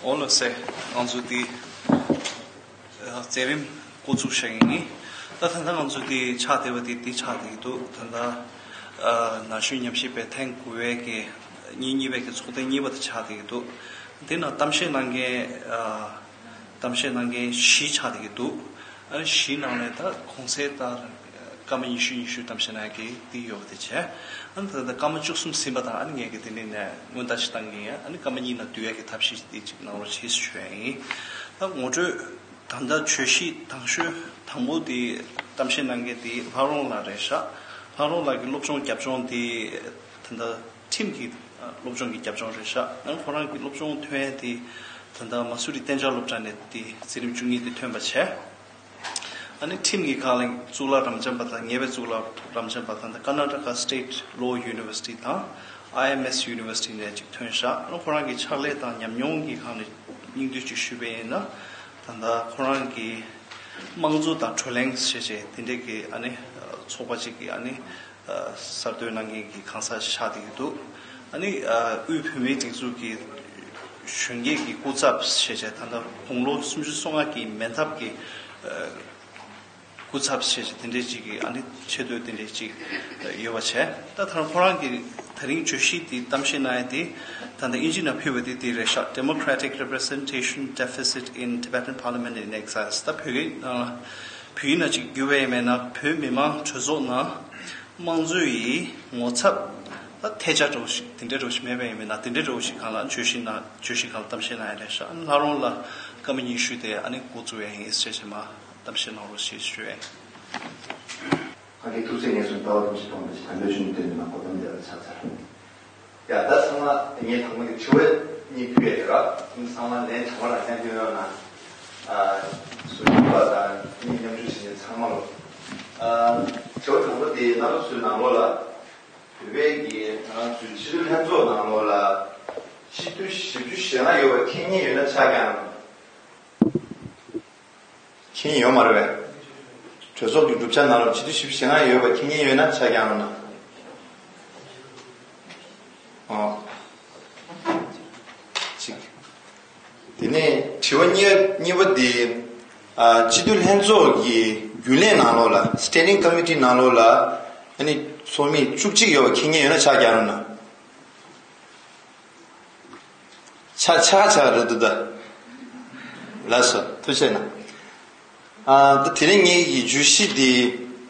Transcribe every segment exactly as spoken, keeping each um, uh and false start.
འོ་ལགས་སེ། ང་ཚོ་འདི་ཨ་མཛད་རིམ་འགོ་བཙུགས་བཞག་ཡིན། ད་ད་ལྟ་ང་ཚོ་འདི་ཆགས་བསྡད་པ་འདི་འདི་ཆགས་བསྡད་ཀྱི་འདུག་ད་ལྟ་ཨ་ན་གཞོན་ཉམས་ཞིབ་པའི་ཐེངས་དགུ་པའི་གི་ཉིན་གཉིས་པའི་གི་ཚོགས་ཐེངས་གཉིས་པ་དེ་ཆགས་བསྡད་ཀྱི་འདུག་དེ་ནང་གཏམ་བཤད་གནང་མཁན་ཨ་གཏམ་བཤད་གནང་མཁན་བཞི་ཆགས་བསྡད་ཀྱི་འདུག་ཨ་བཞི་ནང་ནས་ད་གོང་གསལ་ལྟར་སྐར་མ་ཉི་ཤུ་ཉི་ཤུ་གཏམ་བཤད་གནང་ཡ་གི་འདི་ཡོད་པ་དེ་བྱས། ཨ་ནི་ད་ལྟ་སྐར་མ་བཅུ་གསུམ་ཟིན་པ་དང་ཨ་ནི་ངས་གི་དེ་ནས་ནས་སྔོན་བརྡ་ཞིག་བཏང་གི་ཡིན། ཨ་ནི་སྐར་མ་གཉིས་ནང་བསྡུ་ཡ་གི་ཐབས་ཤེས་དེ་ཅིག་གནང་རོགས་བྱེད་ཞུ་ཡ་ཡིན། ད་ངོ་སྤྲོད་ད་ལྟ་བརྗོད་གཞི་དང་ཤོས་དང་པོ་དེ་གཏམ་བཤད་གནང་མཁན་དེ་ལྷ་རོང་ལགས་རེད་ཤག་ལྷ་རོང་ལགས་ཀྱི་སློབ་སྦྱོང་རྒྱབ་ལྗོངས་དེ་ད་ལྟ་ཁྲིམས་ཀྱི་སློབ་སྦྱོང་གི་རྒྱབ་ལྗོངས་རེད་ཤག་ཨ་ནི་ཁོ་རང་གི་སློབ་སྦྱོང་ཐོན་ཡ་དེ་ད་ལྟ་མ་སུ་རི་གཏན་འཇགས་སློབ་གྲྭ་ནས་དེ་འཛིན་རིམ་བཅུ་གཉིས་དེ་ཐོན་པ་བྱས། ཨ་ནི་ཁྲིམས་ཀྱི་སྒང་ལ་གཙུག་ལག་རབ་འབྱམས་པ་དང་ཉེ་བའི་གཙུག་ལག་རབ་འབྱམས་པ་དང་ཀར་ནཱ་ཊ་ཀ་State Law University དང་ཨའི་ཨེམ་ཨེས་University ནས་ཅིག་ཐོན་ཤག་ཨ་ནི་ཁོ་རང་གི་ཕྱག་ལས་དང་ཉམས་མྱོང་གི་སྒང་ནས་སྙིང་བསྡུས་ཅིག་ཞུས་པ་ཡིན་ན། ད་ལྟ་ཁོ་རང་གི་དམངས་གཙོ་དང་བགྲོ་གླེང་ཞེས་བྱས་དེ་འདྲས་ཀྱི་ཨ་ནི་ཚོགས་པ་ཅིག་གི་ཨ་ནི་གསར་གཏོད་གནང་མཁན་གྱི་གང་ཟག་ཆགས་བསྡད་ཀྱི་འདུག་ཨ་ནི་དབུས་བོད་མིའི་སྒྲིག་འཛུགས་ཀྱི་གཞོན་སྐྱེས་ཀྱི་སྐུ་ཚབ་ཞེས་བྱས་ད་ལྟ་དགུང་ལོ་སུམ་ཅུ་སོ་ལྔ་གི་མན་ཐབས་ཀྱི་སྐུ་ཚབ་ཞེས་བྱས་དེ་འདྲས་ཅིག་གི་ཨ་ནི་ཆེ་བསྟོད་དེ་འདྲས་ཅིག་ཡོད་པ་བྱས། ད་ཐེངས་ཁོ་རང་གི་ད་རིང་བརྗོད་གཞི་དེ་གཏམ་བཤད་གནང་ཡ་དེ་ད་ལྟ་ཨིན་ཇི་ནང་ཕུལ་བ་དེ་དེ་རེད་ཤག Democratic Representation Deficit in Tibetan Parliament in Exile ད་བོད་སྐད་ནང་ལ་བོད་ཡིག་ནང་ཅིག་བསྒྱུར་བ་ཡིན་མིན་ན་བོད་མི་མང་གྲོས་ཚོགས་ནང་དམངས་གཙོ་ཡི་ངོ་ཚབ་ད་ཐལ་ཆ་འདྲ་བོ་ཞིག་དེ་འདྲ་འདྲ་བོ་ཞིག་མེད་པ་ཡིན་མིན་ན་དེ་འདྲ་འདྲ་བོ་ཞིག་སྒང་ལ་བརྗོད་གཞི་ནང་བརྗོད་གཞི་སྒང་ལ་གཏམ་བཤད་གནང་ཡ་རེད་ཤག་ཨ་ནི་ལྷ་རོང་ལགས་སྐར་མ་ཉི་ཤུ་དེ་ཨ་ནི་འགོ་བཙུགས་ཡ་ཡིན་ཞེས་བྱས་མ་གཏམ་བཤད་གནང་རོགས་ཞེས་ཞུ་ཡ་ཡིན། ཁ་གི་ཐུགས་སྲས་ངེས་སུ་ལྟ་བ་དམ་ཆོས་སྟོང་པ་ཞིག་དམ་པའི་ཆོས་ནི་སྟོན་ནས་མ་གོ་གཏམ་དེ་ལ་ཆགས་ཚར། ཡ་ད་ཚང་མ་ངས་དང་པོ་ནས་དྲི་བ་གཉིས་ཕུལ་ཡ་དེ་ར་ཚང་མ་ལན་དྲང་པོ་རང་ཡང་སྟོན་རོགས་གནང་། ཨ་སུ་ཡིན་པ་དང་ངས་མཉམ་ཞུགས་བྱེད་མཁན་ཚང་མ་ལོ། ཨ་དྲི་བ་དང་པོ་དེ་རྣམ་པ་ཚོའི་ནང་ལོགས་ལ་བོད་པའི་གི་ང་རང་ཚོའི་སྤྱི་འཐུས་ལྷན་ཚོགས་ནང་ལོགས་ལ་སྤྱི་འཐུས་བཞི་བཅུ་ཞེ་ལྔ་ཡོད་པ་མཁྱེན་མཁན་ཡོད་ན་ཕྱག་བརྐྱངས་གནང་། མཁྱེན་ཡོད་མ་རེད་པས། གྲོས་ཚོགས་ཀྱི་གྲུབ་ཆ་ནང་ལ་སྤྱི་འཐུས་བཞི་བཅུ་ཞེ་ལྔ་ཡོད་པ་མཁྱེན་མཁན་ཡོད་ན་ཕྱག་བརྐྱངས་གནང་། ཨོ། གཅིག་དེ་ནས་དྲི་བ་གཉིས་གཉིས་པ་དེ། ཨ་སྤྱི་འཐུས་ལྷན་ཚོགས་ཀྱི་རྒྱུན་ལས་ནང་ལོགས་ལ་Standing Committee ནང་ལོགས་ལ་ཨ་ནི་ཚོགས་མི་བཅུ་གཅིག་ཡོད་པ་མཁྱེན་མཁན་ཡོད་ན་ཕྱག་བརྐྱངས་གནང་། ཆ་ཆ་ཆ་རེད་འདུག་ད། ལགས་སོ་ཐུགས་རྗེ་གནང་། ཨ་ད་དེ་རིང་ངེད་ཀྱི་བརྗོད་གཞི་འདི་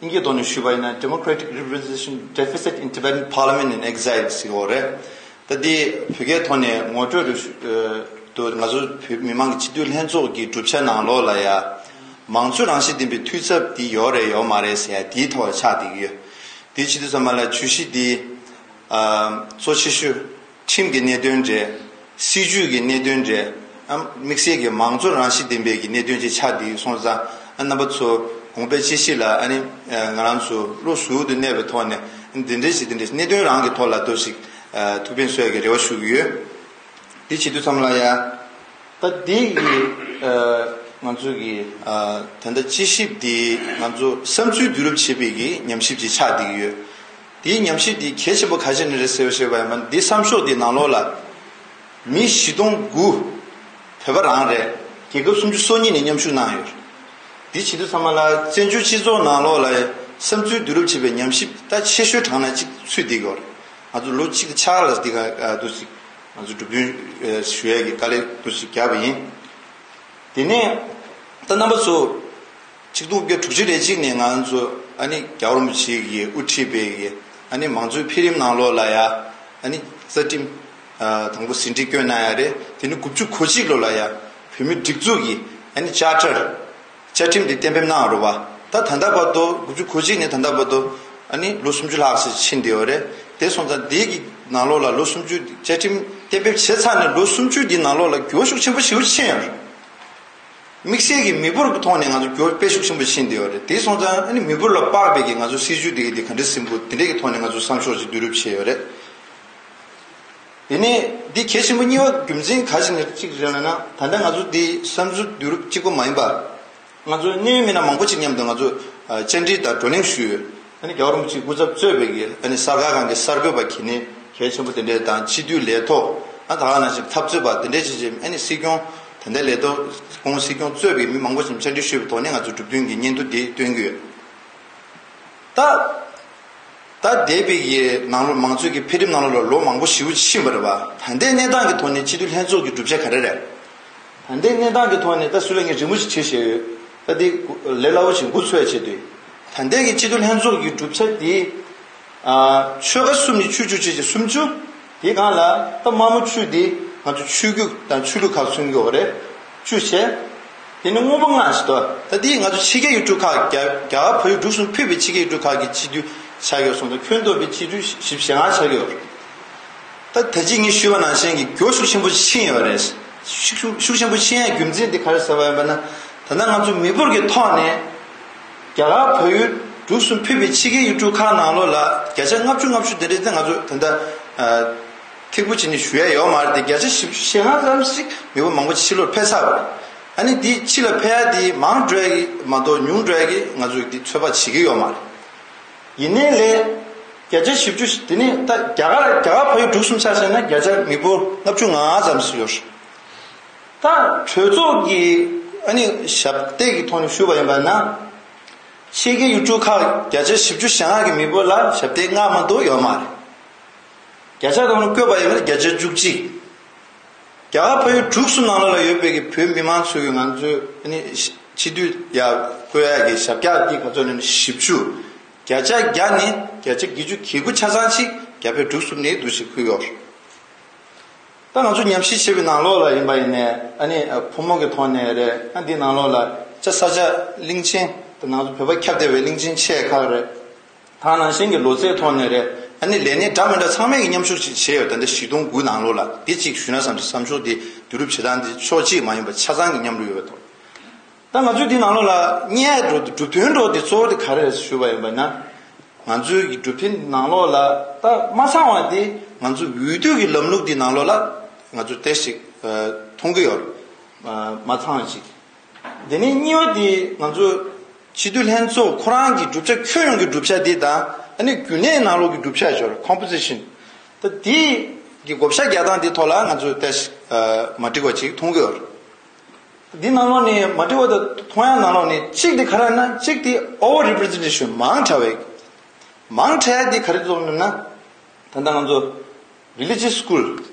དབྱིན་སྐད་ཐོག་ནས་ཞུས་པ་ཡིན་ན་Democratic Representation Deficit in Tibetan Parliament in Exile ཟེར་བ་རེད། ད་འདི་བོད་སྐད་ཐོག་ནས་ངོ་སྤྲོད་རེ་ཞུ་ཨ་དུ་ང་ཚོ་བོད་མི་མང་གི་སྤྱི་འཐུས་ལྷན་ཚོགས་ཀྱི་གྲུབ་ཆ་ནང་ལོགས་ལ་ཡ་མང་གཙོ་རང་བཞིན་ལྡན་པའི་འཐུས་ཚབ་འདི་ཡོད་རེད་ཡོད་མ་རེད་ཟེར་ཡ་འདིའི་ཐོག་ལ་ཆགས་བསྡད་ཀྱི་ཡོད། འདི་བྱེད་དུས་ཙམ་པ་ལ་བརྗོད་གཞི་འདི་ཨ་གཙོ་ཆེ་ཤོས་ཁྲིམས་ཀྱི་གནད་དོན་རེད། སྲིད་ཇུས་ཀྱི་གནད་དོན་རེད། ཨ་དམིགས་བསལ་གྱི་མང་གཙོ་རང་བཞིན་ལྡན་པའི་གི་གནད་དོན་ཅིག་ཆགས་བསྡད་སོང་ཙང་ཨ་རྣམ་པ་ཚོ་དགོངས་པའི་དཔྱད་གཞི་ལ་ཨ་ནི་ང་རང་ཚོ་བློ་གཟུ་བོ་དུ་གནས་པའི་ཐོག་ནས་འདི་འདྲའི་ཞིག་འདི་འདྲའི་གནད་དོན་རང་གི་ཐོག་ལ་ཏོག་ཞིག་ཐུགས་ཕན་གསོས་ཀྱི་རེ་བ་ཞུ་གི་ཡོད། འདི་བྱེད་དུས་ཙམ་ལ་ཡ། ད་འདི་ཡི་ཨ་ང་ཚོ་གི་ཨ་ད་ལྟ་དཔྱད་ཞིབ་འདི་ང་ཚོ་བསམ་ཚུལ་བསྡུ་རུབ་བྱེད་པའི་གི་ཉམས་ཞིབ་ཅིག་ཆགས་བསྡད་ཀྱི་ཡོད། དེའི་ཉམས་ཞིབ་འདི་གལ་ཆེན་པོ་ག་ཅི་ནས་རེད་ཟེར་བ་ཞེས་པ་ཡིན་ན་འདི་བསམ་ཤོག་འདི་ནང་ལོགས་ལ་མི་བཞི་སྟོང་དགུ་བོད་པ་རང་རེད། རྒྱལ་ཁབ་སུམ་ཅུ་སོ་གཉིས་ནས་མཉམ་ཞུགས་གནང་ཡོད་རེད། འདི་བྱེད་དུས་ཚང་མ་ལ་བཙན་བྱོལ་སྤྱི་ཚོགས་ནང་ལོགས་ལ་བསམ་ཚུལ་བསྡུ་རུབ་བྱེད་པའི་ཉམས་ཞིབ་ད་ཆེ་ཤོས་གྲས་ནས་གཅིག་ཚུད་བསྡད་ཀྱི་ཡོད་རེད། ང་ཚོ་ལོ་གཅིག་ཕྱག་ལ་འདི་ག་འདུག་ཅིག་ང་ཚོ་གྲུབ་དོན་ཞུ་ཡས་ཀྱི་དཀའ་ལས་འདུག་ཅིག་བརྒྱབ་པ་ཡིན། དེ་ནས་ད་རྣམ་པ་ཚོ་ཆིག་སྟོང་དགུ་བརྒྱ་དྲུག་ཅུ་རེ་གཅིག་ནས་ང་ཚོ་ཨ་ནི་རྒྱལ་བ་རིན་པོ་ཆེ་གིས་དབུ་ཁྲིད་པའི་གི་ཨ་ནི་མང་གཙོའི་འཕེལ་རིམ་ནང་ལོགས་ལ་ཡ་ཨ་ནི་རྩ་ཁྲིམས་དང་པོ་ཟིན་བྲིས་བསྐྱོན་གནང་ཡ་རེད། དེ་ནི་དགུ་བཅུ་གོ་གཅིག་ལོ་ལ་ཡ་བོད་མིའི་སྒྲིག་འཛུགས་ཀྱི་ཨ་ནི་ཅར་ཊར་བཅའ་ཁྲིམས་དེ་གཏན་འབེབས་གནང་རོགས་པ། ད་ད་ལྟ་བར་དུ་དགུ་བཅུ་གོ་གཅིག་ནས་ད་ལྟ་བར་དུ་ཨ་ནི་ལོ་སུམ་ཅུ་ལྷག་ཙམ་ཕྱིན་བསྡད་ཡོད་རེད། དེ་སོང་ཙང་དེའི་གི་ནང་ལོགས་ལ་ལོ་སུམ་ཅུ་བཅའ་ཁྲིམས་གཏན་འབེབས་བྱས་ཚར་ནས་ལོ་སུམ་ཅུ་གི་ནང་ལོགས་ལ་འགྱུར་བ་ཤུགས་ཆེན་པོ་ཞེ་པོ་ཕྱིན་ཡོད་རེད། དམིགས་བསལ་གྱི་མི་འབོར་གྱི་ཐོག་ནས་ང་ཚོ་འགྱུར་བ་དཔེ་ཤུགས་ཆེན་པོ་ཕྱིན་བསྡད་ཡོད་རེད། དེ་སོང་ཙང་ཨ་ནི་མི་འབོར་ལ་དཔག་པའི་གི་ང་ཚོ་སྲིད་ཇུས་དེ་གི་དེ་ག་འདྲ་ཟིན་པོ་དེ་འདྲའི་གི་ཐོག་ནས་ང་ཚོ་བསམ་ཤོག་ཅིག་བསྡུ་རུབ་བྱས་ཡོད་རེད། དེ་ནས་འདི་གལ་ཆེན་པོ་གཉིས་པ་རྒྱུ་མཚན་ག་ཞིག་ནས་གཅིག་རེད་ལབ་ན། ད་ལྟ་ང་ཚོ་འདི་བསམ་ཚུལ་བསྡུ་རུབ་གཅིག་པོ་མ་ཡིན་པ། ང་ཚོ་གནད་ཡོད་མི་སྣ་མང་པོ་ཅིག་མཉམ་དུ་ང་ཚོ་ཨ་བཅར་འདྲི་དང་བགྲོ་གླེང་ཞུས་ཡོད། ཨ་ནི་རྒྱལ་བ་རིན་པོ་ཆེའི་སྐུ་ཚབ་གཙོས་པའི་གི་ཨ་ནི་གསར་བཀའ་ཁང་གི་གསར་འགོད་པ་གལ་ནི་གལ་ཆེན་པོ་དེ་འདྲས་དང་སྤྱི་འཐུས་ལས་ཐོག་ ཨ་ད་ག་ནང་བཞིན་འཐབ་རྩོད་པ་དེ་འདྲས་བྱས་བྱས་ཨ་ནི་སྲིད་སྐྱོང་དེ་འདྲའི་ལས་ཐོག་ཁོང་སྲིད་སྐྱོང་གཙོས་པའི་མི་མང་པོ་ཞིག་བཅར་འདྲི་ཞུས་པའི་ཐོག་ནས་ང་ཚོ་གྲུབ་དོན་གྱི་སྙན་ཐོ་འདི་བཏོན་གྱི་ཡོད། ད་ད་འདས་པའི་གི་ནང་ལོགས་མང་གཙོའི་གི་འཕེལ་རིམ་ནང་ལོགས་ལ་ལོ་མང་པོ་ཞེ་པོ་ཕྱིན་པ་རེད་པ། ད་ལྟའི་གནས་སྟངས་ཀྱི་ཐོག་ནས་སྤྱི་འཐུས་ལྷན་ཚོགས་ཀྱི་གྲུབ་ཆ་ག་རེ་རེད། ད་ལྟའི་གནས་སྟངས་ཀྱི་ཐོག་ནས་ད་སུ་ལ་ངས་རི་མོ་ཞིག་བྱེད་བཞིན་ཡོད། ད་འདི་ལས་སླ་བོ་ཞིག་འགོ་ཚུགས་ཡ་ཆེད་དུ། ད་ལྟའི་གི་སྤྱི་འཐུས་ལྷན་ཚོགས་ཀྱི་གྲུབ་ཆ་འདི། ཨ་ཆོལ་ཁ་གསུམ་ནས་བཅུ་བཅུ་བཅས་ཀྱི་སུམ་ཅུ། དེའི་སྒང་ལ་ད་དམར་མོ་བཅུ་འདི་ང་ཚོ་ཆོས་བརྒྱུད་དང་ཆོས་ལུགས་ཁག་མཚོན་གྱི་ཡོད་རེད། བཅུ་བྱས། དེ་ནི་སྔོན་པོ་ལྔ་ཞིག་འདུག་ད་འདི་ང་ཚོ་ཕྱི་རྒྱལ་ཡུལ་གྲུ་ཁག་རྒྱ་རྒྱ་གར་བལ་ཡུལ་འབྲུག་གསུམ་ཕུད་པའི་ཕྱི་རྒྱལ་ཡུལ་གྲུ་ཁག་གི་སྤྱི་འཐུས་ཆགས་ཡོད་སོང་ཙང་ཁྱོན་བསྡོམས་པའི་སྤྱི་འཐུས་བཞི་བཅུ་ཞེ་ལྔ་ཆགས་ཡོད་རེད། ད་ད་ཅི་ངས་ཞུས་པ་ནང་བཞིན་གྱི་འགྱུར་ཤུགས་ཆེན་པོ་ཕྱིན་ཡོད་རེད། ཤུགས་ཤུགས་ཆེན་པོ་ཕྱིན་ཡ་རྒྱུ་མཚན་དེ་ག་རེ་ཟེར་བ་ཡིན་པ་ན། ད་ལྟ་ང་ཚོ་མི་འབོར་གྱི་ཐོག་ནས་རྒྱ་གར་བལ་ཡུལ་འབྲུག་གསུམ་ཕུད་པའི་ཕྱི་རྒྱལ་ཡུལ་གྲུ་ཁག་ནང་ལོགས་ལ་བརྒྱ་ཆ་ལྔ་བཅུ་ལྔ་བཅུ་དེ་འདྲ་དེ་ང་ཚོ་ད་ལྟ་ཨ་ཐིག་པོ་བྱས་ནས་ཞུ་ཡ་ཡོད་མ་རེད་དེ། བརྒྱ་ཆ་བཞི་བཅུ་ཞེ་ལྔ་ཙམ་ཞིག་མི་འབོར་མང་པོ་ཕྱི་ལོགས་ཕེབས་ཚར་བ་རེད། ཨ་ནི་དེ་ཕྱི་ལ་ཕེབས་ཡ་དེ་མང་འགྲོ་ཡ་གི་མ་གཏོགས་ཉུང་འགྲོ་ཡ་གི་ང་ཚོས་དེ་ཚོད་དཔག་བྱེད་ཀྱི་ཡོད་མ་རེད། ཡིན་ནའི་ལས་བརྒྱ་ཆ་བཞི་བཅུ་དེ་ནི་ད་རྒྱ་གར་རྒྱ་གར་བལ་ཡུལ་འབྲུག་གསུམ་ཆ་བཞག་ན་བརྒྱ་ཆ་མི་འབོར་ལྔ་བཅུ་ང་ལྔ་ཙམ་ཞིག་ཡོད་རེད། ད་གྲོས་ཚོགས་ཀྱི་ཨ་ནི་ཞབས་སྟེགས་ཀྱི་ཐོག་ནས་ཞུས་པ་ཡིན་པ་ན། ཕྱི་རྒྱལ་ཡུལ་གྲུ་ཁག་བརྒྱ་ཆ་བཞི་བཅུ་ཞེ་ལྔ་གི་མི་འབོར་ལ་ཞབས་སྟེགས་ལྔ་མ་གཏོགས་ཡོད་མ་རེད། བརྒྱ་ཆ་ཐོག་ནས་བཀོད་པ་ཡིན་ན་བརྒྱ་ཆ་བཅུ་གཅིག་རྒྱ་གར་བལ་ཡུལ་འབྲུག་གསུམ་ནང་ལོགས་ལ་ཡོད་པའི་གི་བོད་མི་མང་ཚོས་ང་ཚོའི་ཨ་ནི་སྤྱི་འཐུས་ཡ་བསྐོ་ཡ་གི་ཞབས་བཀྱག་འདི་ག་ཚོད་ནས་བཞི་བཅུ། བརྒྱ་ཆ་བརྒྱ་ནས་བརྒྱ་ཆ་བརྒྱད་ཅུ་གྱ་དགུ་ཆ་ཚང་ཅིག་རྒྱ་བལ་འབྲུག་གསུམ་ནས་འདུ་ཤེས་ཕུལ་ཡོད། ད་ང་ཚོ་ཉམས་ཞིབ་བྱས་པའི་ནང་ལོགས་ལ་ཡིན་པ་ཡིན་ནའི་ཨ་ནི་ཕོ་མོ་གི་ཐོག་ནས་རེད། ཨ་འདི་ནང་ལོགས་ལ་ཅ་ས་ཆ་གླིང་ཆེན་དེ་ནང་ཚོ་བོད་པ་ཁྱབ་བརྡལ་བའི་གླིང་ཆེན་ཆེ་ཁག་རེད། ད་ནང་བཞིན་གྱི་ལོ་ཚད་ཐོག་ནས་རེད། ཨ་ནི་ལས་སྣེ་འདྲ་མི་འདྲ་ཚང་མས་ཀྱི་མཉམ་ཞུགས་ཤིག་བྱས་ཡོད། ད་ལྟ་བཞི་སྟོང་དགུ་ནང་ལོགས་ལ་འདི་གཅིག་ཞུས་ན་བསམ་བྱས། བསམ་ཤོག་འདི་བསྡུ་རུབ་བྱེད་སྟངས་འདི་ཕྱོགས་གཅིག་མ་ཡིན་པ་ཆ་ཚང་གི་མཉམ་རུབ་ཡོད་པའི་ཐོག་ད་ང་ཚོས་འདི་ནང་ལོགས་ལ་གཉེར་འགྲོ་འདི་གྲུབ་དོན་འགྲོ་འདི་གཙོ་བོ་འདི་ག་རེ་རེད་ཞུས་པ་ཡིན་པ་ན། ང་ཚོའི་གི་གྲུབ་དོན་ནང་ལོགས་ལ་ད་མ་ཚང་བ་འདི་ང་ཚོ་འོས་བསྡུ་གི་ལམ་ལུགས་འདི་ནང་ལོགས་ལ་ང་ཚོ་ཏོག་ཙམ་མཐོང་གི་ཡོད། མ་ཚང་བ་ཅིག་དེ་ནས་གཉིས་པ་དེ་ང་ཚོ་སྤྱི་འཐུས་ལྷན་ཚོགས་ཁོ་རང་གི་གྲུབ་ཆ་ཁྱོན་ཡོངས་ཀྱི་གྲུབ་ཆ་དེ་དང་ཨ་ནི་རྒྱུན་གནས་ནང་ལོགས་ཀྱི་གྲུབ་ཆ་ཞོར་composition ད་དེ་གི་བགོ་བཤའ་རྒྱག་སྟངས་དེ་ཐོག་ལ་ང་ཚོ་ཏོག་ཙམ་མ་འགྲིག་པ་ཅིག་མཐོང་གི་ཡོད། འདི་ནང་ལོགས་ནས་མ་འགྲིག་པ་དང་མཐོང་ཡག་ནང་ལོགས་ནས་གཅིག་དེ་ག་རེ་ན་གཅིག་དེ་over representation མང་དྲགས་པའི་མང་དྲགས་དེ་ག་རེ་ཚོགས་ན་ད་ལྟ་ང་ཚོ་religious school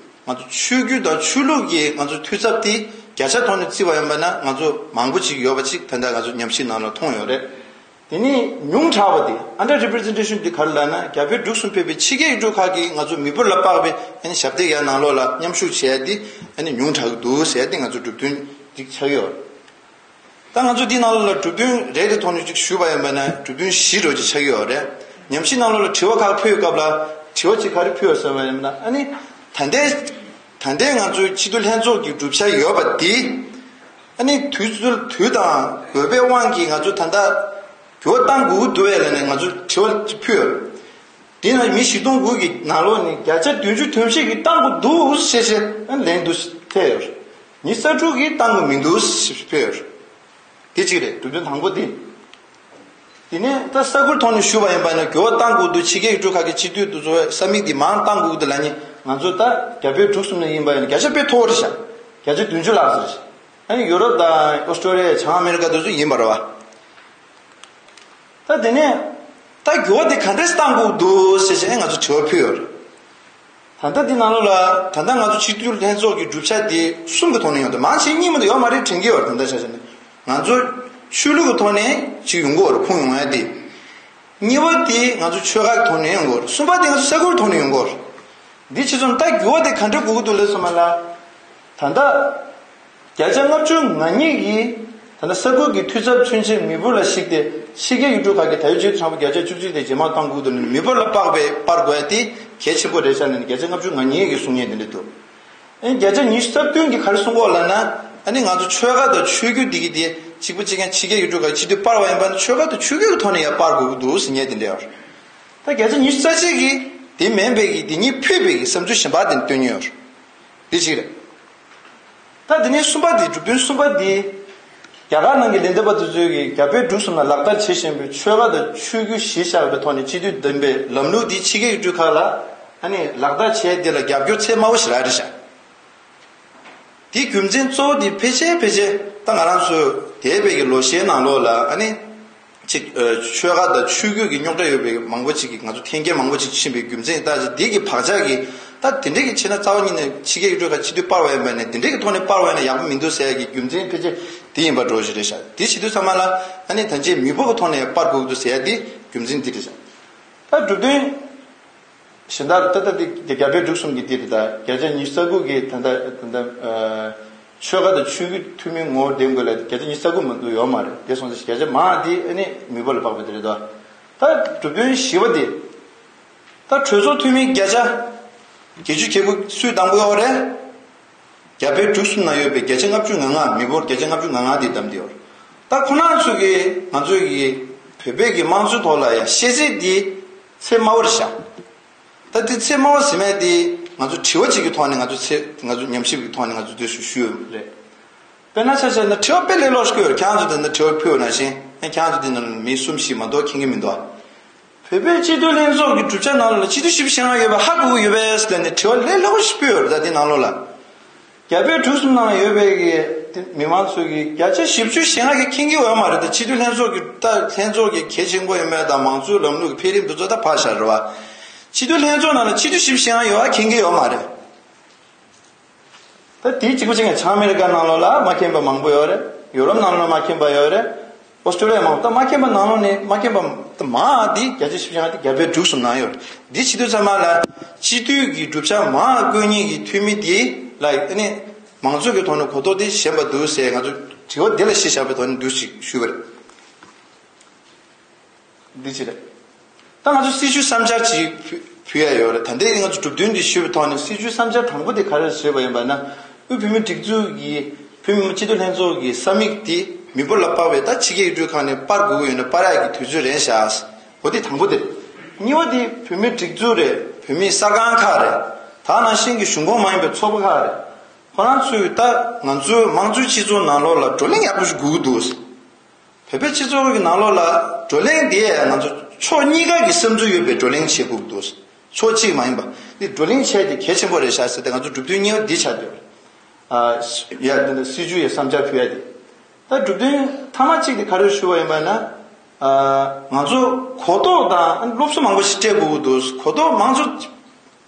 ང་ཚོ་ཆོས་བརྒྱུད་དང་ཆོས་ལུགས་ཀྱི་ང་ཚོ་འཐུས་ཚབ་དེ་བརྒྱ་ཆ་ཐོག་ནས་བརྩིས་པ་ཡིན་པ་ན་ང་ཚོ་མང་པོ་ཅིག་ཡོད་པ་ཅིག་ད་ལྟ་ང་ཚོ་ཉམས་ཞིབ་ནང་ལ་མཐོང་ཡོད་རེད། དེ་ནས་ཉུང་དྲགས་པ་དེ་under representation དེ་ག་རེ་ལབ་ན་རྒྱ་བལ་འབྲུག་གསུམ་ཕེབས་པའི་ཕྱི་རྒྱལ་ཡུལ་གྲུ་ཁག་གི་ང་ཚོ་མི་འབོར་ལ་དཔག་པའི་ཨ་ནི་ཞབས་སྟེགས་ཡར་ནང་ལོགས་ལ་མཉམ་ཞུགས་བྱས་ཏེ་ཨ་ནི་ཉུང་དྲགས་ཀྱི་འདུག་ཟེར་ཏེ་ང་ཚོ་གྲུབ་དོན་འདི་ཆགས་ཡོད། ད་ང་ཚོ་འདི་ནང་ལོགས་ལ་གྲུབ་དོན་རེ་རེ་ཐོག་ནས་ཅིག་ཞུས་པ་ཡིན་པ་ན་གྲུབ་དོན་བཞི་འདྲ་ཅིག་ཆགས་ཡོད་རེད། ཉམས་ཞིབ་ནང་ལོགས་ལ་དྲི་བ་ཁག་ཕུལ་སྐབས་ལ་དྲི་བ་ཅིག་ག་རེ་ཕུལ་ཡོད་ཟེར་བ་ཡིན་ན་ཨ་ནི་ད་ལྟའི་ད་ལྟའི་ང་ཚོའི་སྤྱི་འཐུས་ལྷན་ཚོགས་ཀྱི་གྲུབ་ཆ་ཡོད་པ་འདི་ཨ་ནི་དུས་ཚོད་དུས་དང་དགོས་པའི་དབང་གིས་ང་ཚོ་ད་ལྟ་འགྱུར་བ་གཏང་དགོས་ཀྱི་འདུག་གས་ལབ་ནས་ང་ཚོ་དྲི་བ་ཅིག་ཕུལ་ཡོད། དེ་ན་མི་བཞི་སྟོང་དགུ་གི་ནང་ལོགས་ནས་བརྒྱ་ཆ་བདུན་ཅུ་དོན་བཞི་གིས་གཏང་དགོས་འདུག་ཟེར་བྱས་ལན་འདུག་ཐེབས་ཡོད། མི་ས་དྲུག་གིས་གཏང་དགོས་མི་འདུག་ཟེར་ཕེབས་ཡོད། དེ་གཅིག་རེད། གྲུབ་དོན་དང་པོ་དེ། དེ་ནས་ད་ས་ཁུལ་ཐོག་ནས་ཞུས་པ་ཡིན་པ་ན་འགྱུར་བ་གཏང་དགོས་འདུག་ཕྱི་རྒྱལ་ཡུལ་གྲུ་ཁག་གི་སྤྱི་འཐུས་དེ་ཚོ་ས་མིག་དེ་མང་གཏང་དགོས་འདུག་ལབ་ནས་ང་ཚོ་ད་རྒྱ་བལ་འབྲུག་གསུམ་ནས་ཡིན་པ་ཡིན་ན་བརྒྱ་ཆ་དཔེ་མཐོ་བོ་རེད་ཤག་བརྒྱ་ཆ་བདུན་ཅུ་ལྷག་ཙམ་རེད་ཤག་ཨ་ནི་ཡུ་རོབ་དང་ཨོ་སི་ཀྲོ་ལི་ཡ་བྱང་ཨ་མེ་རི་ཀ་དེ་ཚོ་ཡིན་པ་རེད་བ། ད་དེ་ནས་ད་འགྱུར་བ་དེ་ག་འདྲས་གཏང་དགོས་འདུག་ཟེར་བྱས་ང་ཚོ་དྲི་བ་ཕུལ་ཡོད་རེད། ད་ལྟ་འདི་ནང་ལོགས་ལ་ད་ལྟ་ང་ཚོ་སྤྱི་འཐུས་ལྷན་ཚོགས་ཀྱི་གྲུབ་ཆ་དེ་གསུམ་གྱི་ཐོག་ནས་ཡོང་དུས་མང་ཆེ་གཉིས་མ་གཏོགས་ཡོད་མ་རེད་དྲན་གྱི་ཡོད་རེད། ད་ལྟ་ཆ་བཞག་ན་ང་ཚོ་ཆོས་ལུགས་ཀྱི་ཐོག་ནས་ཅིག་ཡོང་གི་ཡོད་རེད། ཁུངས་ཡོང་ཡ་དེ། གཉིས་པ་དེ་ང་ཚོ་ཆོལ་ཁ་གི་ཐོག་ནས་ཡོང་གི་ཡོད་རེད། གསུམ་པ་དེ་ང་ཚོ་ས་ཁུལ་ཐོག་ནས་ཡོང་གི་ཡོད་རེད། འདི་ཕྱིས་སུ་ད་འགྱུར་བ་དེ་ག་འདྲ་དགོས་ཀྱི་འདུག་ལབ་སོང་བ་ལ། ད་ལྟ་བརྒྱ་ཆ་ལྔ་བཅུ་ང་གཉིས་ཀྱིས་ད་ལྟ་ས་ཁུལ་གྱི་འཐུས་ཚབ་མཚོན་ཆེད་མི་འབོར་ལ་གཞིགས་ཏེ་ཕྱི་རྒྱལ་ཡུལ་གྲུ་ཁག་གི་ད་ཡོད་སྤྱི་འཐུས་ཚང་མ་བརྒྱ་ཆ་བཅུ་གཅིག་དེ་ཇེ་མང་གཏང་དགོས་འདུག་ནས་མི་འབོར་ལ་དཔག་པའི་སྤར་དགོས་ཡ་དེ་གལ་ཆེན་པོ་རེད་ཤག་ནས་བརྒྱ་ཆ་ལྔ་བཅུ་ང་གཉིས་ཀྱིས་གསུང་མཁན་དེ་འདྲ་འདུག་ཨ་ནི་བརྒྱ་ཆ་ཉི་ཤུ་རྩ་བདུན་གྱིས་ག་རེ་གསུང་གི་ཡོད་ལབ་ན། ཨ་ནི་ང་ཚོ་ཆོལ་ཁ་དང་ཆོས་བརྒྱུད་འདི་གི་དེ་གཅིག་པ་གཅིག་རྐྱང་ཕྱི་རྒྱལ་ཡུལ་གྲུ་ཁག་སྤྱི་འཐུས་སྤར་བ་ཡིན་པ་ན་ཆོལ་ཁ་དང་ཆོས་བརྒྱུད་ཀྱི་ཐོག་ནས་ཡང་སྤར་དགོས་ཀྱི་འདུག་ཟེར་མཁན་དེ་འདྲ་ཡོད་རེད། ད་བརྒྱ་ཆ་ཉི་ཤུ་རྩ་གཅིག་གིས་དེ་མིན་པའི་གི་དེ་གཉིས་ཕུད་པའི་གི་བསམ་ཚུལ་གཞན་པ་དེ་བཏོན་མཁན་ཡོད་རེད། དེ་གཅིག་རེད། ད་དེ་ནས་གསུམ་པ་དེ་གྲུབ་དོན་གསུམ་པ་དེ། རྒྱ་གར་ནང་གི་ལས་འདེབས་པ་དེ་ཚོས་ཀྱི་རྒྱ་བལ་འབྲུག་གསུམ་ལ་ལག་བསྟར་བྱེད་བཞིན་པའི་ཆོལ་ཁ་དང་ཆོས་བརྒྱུད་གཞི་བཞག་པའི་ཐོག་ནས་སྤྱི་འཐུས་འདེམས་པའི་ལམ་ལུགས་དེ་ཕྱི་རྒྱལ་ཡུལ་གྲུ་ཁག་ལ་ཨ་ནི་ལག་བསྟར་བྱས་དེ་ལ་རྒྱབ་སྐྱོར་ཚད་དམའ་བོ་ཞིག་རག་རེད་ཤག་དེའི་རྒྱུ་མཚན་གཙོ་བོ་དེ་ཕལ་ཆེར་ཕལ་ཆེར་ད་ང་རང་ཚོ་འདས་པའི་གི་ལོ་ཤས་ནང་ལོགས་ལ་ཨ་ནི་ཅིག་ཆོལ་ཁ་དང་ཆོས་བརྒྱུད་ཀྱི་རྙོག་དྲ་ཡོད་པའི་མང་པོ་ཅིག་གིས་ང་ཚོ་འཐེན་འཁྱེར་མང་པོ་ཅིག་ཕྱིན་པའི་རྒྱུ་མཚན་ད་ཅིག་དེ་གི་བག་ཆགས་ཀྱིས་ད་དེ་འདྲས་ཀྱི་བྱས་ན་རྩ་བ་ཉིད་ནས་ཕྱི་རྒྱལ་ཡུལ་གྲུ་ཁག་སྤྱི་འཐུས་སྤར་བ་ཡིན་པ་ནས་དེ་འདྲས་ཀྱི་ཐོག་ནས་སྤར་བ་ཡིན་ན་ཡག་པོ་མི་འདུག་ཟེར་ཡ་གི་རྒྱུ་མཚན་ཕལ་ཆེར་དེ་ཡིན་པ་འགྲོ་བཞིན་རེད་ཤག་དེ་བྱེད་དུས་ཚང་མ་ལ་ཨ་ནི་ད་ཅིག་མི་འབོར་གྱི་ཐོག་ནས་སྤར་དགོས་ཀྱི་འདུག་ཟེར་ཡ་དེ་རྒྱུ་མཚན་དེ་རེད་ཤག་ད་གྲུབ་དོན། གཞན་དག་ད་ལྟ་འདི་རྒྱ་བལ་འབྲུག་གསུམ་གྱི་འདི་རེད། ད་བརྒྱ་ཆ་ཉི་ཤུ་རྩ་དགུ་གི་ད་ལྟ་ད་ལྟ་ཨ་ཆོལ་ཁ་དང་ཆོས་བརྒྱུད་འཐུས་མི་ངོ་བོ་ལྡན་དགོས་ལ་བརྒྱ་ཆ་ཉི་ཤུ་རྩ་དགུ་མ་གཏོགས་ཡོད་མ་རེད། དེ་སོང་ཙང་བརྒྱ་ཆ་མང་འདི་ཨ་ནི་མི་འབོར་ལ་དཔག་པ་དེ་རེད་དོ། ད་གྲུབ་དོན་བཞི་པ་འདི་ད་གྲོས་ཚོགས་འཐུས་མི་བརྒྱ་ཆ་བརྒྱད་ཅུ་གྱ་དགུ་སུས་བདམས་དགོས་ཡོད་རེད། རྒྱ་བལ་འབྲུག་གསུམ་ནང་ཡོད་པའི་བརྒྱ་ཆ་ལྔ་བཅུ་ང་ལྔ། མི་འབོར་བརྒྱ་ཆ་ལྔ་བཅུ་ང་ལྔ་འདི་བདམས་ཏེ་ཡོད། ད་ཁོ་རང་ཚོ་གིས་ང་ཚོ་གི་བོད་པའི་གི་དམངས་གཙོའི་ཐོག་ལ་ཡང་ཤེས་ཚད་འདི་ཚད་དམའ་བོ་རེད་ཤག་ད་འདི་ཚད་དམའ་བོ་ཟེར་མཁན་འདི་ང་ཚོ་དྲི་བ་གཅིག་གི་ཐོག་ནས་ང་ཚོ་ཚད་ང་ཚོ་ཉམས་ཞིབ་ཀྱི་ཐོག་ནས་ང་ཚོ་འདི་ཞུ་ཞུ་ཡོད་རེད། དཔེར་ན་ཆ་བཞག་ན་དྲི་བ་དཔེ་ལས་སླ་པོ་ཞིག་ཡོད་རེད། ཁྱེད་རང་ཚོ་འདི་ན་དྲི་བ་ཕུལ་བ་ནང་བཞིན་ཁྱེད་རང་ཚོ་འདི་ནང་མི་གསུམ་བཞི་མ་གཏོགས་མཁྱེན་གྱི་མི་འདུག་བོད་པའི་སྤྱི་འཐུས་ལྷན་ཚོགས་ཀྱི་གྲུབ་ཆ་ནང་ལ་སྤྱི་འཐུས་བཞི་བཅུ་ཞེ་ལྔ་ཡོད་པ་ཧ་གོ་གི་ཡོད་པས་ཟེར་ནས་དྲི་བ་ལས་སླ་པོ་ཞིག་ཕུལ་ཡོད་རེད། ད་འདི་ནང་ལོགས་ལ་རྒྱ་བལ་འབྲུག་གསུམ་ནང་ལ་ཡོད་པའི་གི་མི་མང་ཚོ་གི་བརྒྱ་ཆ་བཞི་བཅུ་ཞེ་ལྔ་གིས་མཁྱེན་གྱི་ཡོད་མ་རེད། ད་སྤྱི་འཐུས་ལྷན་ཚོགས་ཀྱི་ད་ལྷན་ཚོགས་ཀྱི་གལ་ཆེན་པོ་ཡིན་མེད་དང་མང་གཙོའི་ལམ་ལུགས་ཀྱི་འཕེལ་རིམ་འདི་ཚོ་ད་ཕར་བཞག་རེད་བ། སྤྱི་འཐུས་ལྷན་ཚོགས་ནང་ལ་སྤྱི་འཐུས་བཞི་བཅུ་ཞེ་ལྔ་ཡོད་པ་མཁྱེན་གྱི་ཡོད་མ་རེད། ད་དེའི་གཅིག་པ་གཅིག་ངས་བྱང་ཨ་མེ་རི་ཀ་ནང་ལོགས་ལ་མ་མཁྱེན་པ་མང་པོ་ཡོད་རེད། ཡོ་རོབ་ནང་ལོགས་ལ་མ་མཁྱེན་པ་ཡོད་རེད། ཨོ་སི་ཀྲོ་ལི་ཡ་མང་པོ། ད་མ་མཁྱེན་པ་ནང་ལོགས་ནས་མ་མཁྱེན་པ་ད་མང་འདི་བརྒྱ་ཆ་བཞི་བཅུ་ཞེ་ལྔ་འདི་རྒྱ་བལ་འབྲུག་གསུམ་ནང་ཡོད་རེད། འདི་བྱེད་དུས་ཚང་མ་ལ་སྤྱི་འཐུས་ཀྱི་གྲུབ་ཆ་མང་བཀོད་མཁན་གྱི་འཐུས་མི་འདི་ལ་ཨ་ནི་མང་གཙོ་གི་ཐོག་ནས་གོ་རྟོགས་འདི་ཞན་པ་འདུག་ཟེར་ང་ཚོ་དྲི་བ་འདི་ལ་གཞི་བཞག་པའི་ཐོག་ནས་འདུག་ཅིག་ཞུས་པ་རེད། འདི་ཅི་རེད། ད་ང་ཚོ་སྲིད་བྱུས་བསམ་འཆར་ཅིག་ཕུལ་ཕུལ་ཡ་ཡོད་རེད། ད་ལྟའི་ང་ཚོ་གྲུབ་དོན་འདི་ཞུས་པའི་ཐོག་ནས་སྲིད་བྱུས་བསམ་འཆར་དང་པོ་དེ་ག་རེ་བཟོས་པ་ཡིན་པ་ན། དབུས་བོད་མིའི་སྒྲིག་འཛུགས་ཀྱི་བོད་མི་མང་སྤྱི་འཐུས་ལྷན་ཚོགས་ཀྱི་ས་མིག་དེ་མི་འབོར་ལ་དཔག་པའི་ད་ཕྱི་རྒྱལ་ཡུལ་གྲུ་ཁག་ནས་སྤར་དགོས་ཀྱི་ཡོད་ན་སྤར་ཡག་གི་དུས་ཚོད་རན་བཞག་འོ་དེ་དང་པོ་དེ་རེད། གཉིས་པ་དེ་བོད་མིའི་སྒྲིག་འཛུགས་རེད། བོད་མིའི་གསར་ཁང་ཁག་རེད། ད་ནང་བཞིན་གྱི་གཞུང་ཁོངས་མ་ཡིན་པའི་ཚོགས་པ་ཁག་རེད། ཁོ་རང་ཚོས་ད་ང་ཚོའི་དམངས་གཙོའི་སྤྱི་ཚོགས་ནང་ལོགས་ལ་བགྲོ་གླེང་ཡག་པོ་ཞིག་དགོས་ཀྱི་འདུག་བོད་པའི་སྤྱི་ཚོགས་ཀྱི་ནང་ལོགས་ལ་བགྲོ་གླེང་དེ་ང་ཚོ་ཕྱོགས་གཉིས་ཀ་གི་བསམ་ཚུལ་ཡོད་པའི་བགྲོ་གླེང་བྱེད་དགོས་ཀྱི་འདུག་ཕྱོགས་གཅིག་མ་ཡིན་པ། འདི་བགྲོ་གླེང་བྱས་ཏེ་གལ་ཆེན་པོ་རེད་ཤག་ཟེར་ཏེ་ང་ཚོ་གྲུབ་དོན་གཉིས་པ་འདི་ཆགས་བསྡད་ཡོད་རེད། ཨ་ཡ་འདི་འདི་སྲིད་བྱུས་ཡི་བསམ་འཆར་ཕུལ་ཡ་དེ། ད་གྲུབ་དོན་མཐའ་མ་གཅིག་དེ་ག་རེ་ཞུ་བ་ཡིན་པ་ན། ཨ་ང་ཚོ་གོ་རྟོགས་དང་སློབ་གསོ་མང་པོ་ཞིག་སྤྲད་དགོས་ཀྱི་འདུག་གོ་རྟོགས་དམངས་གཙོ།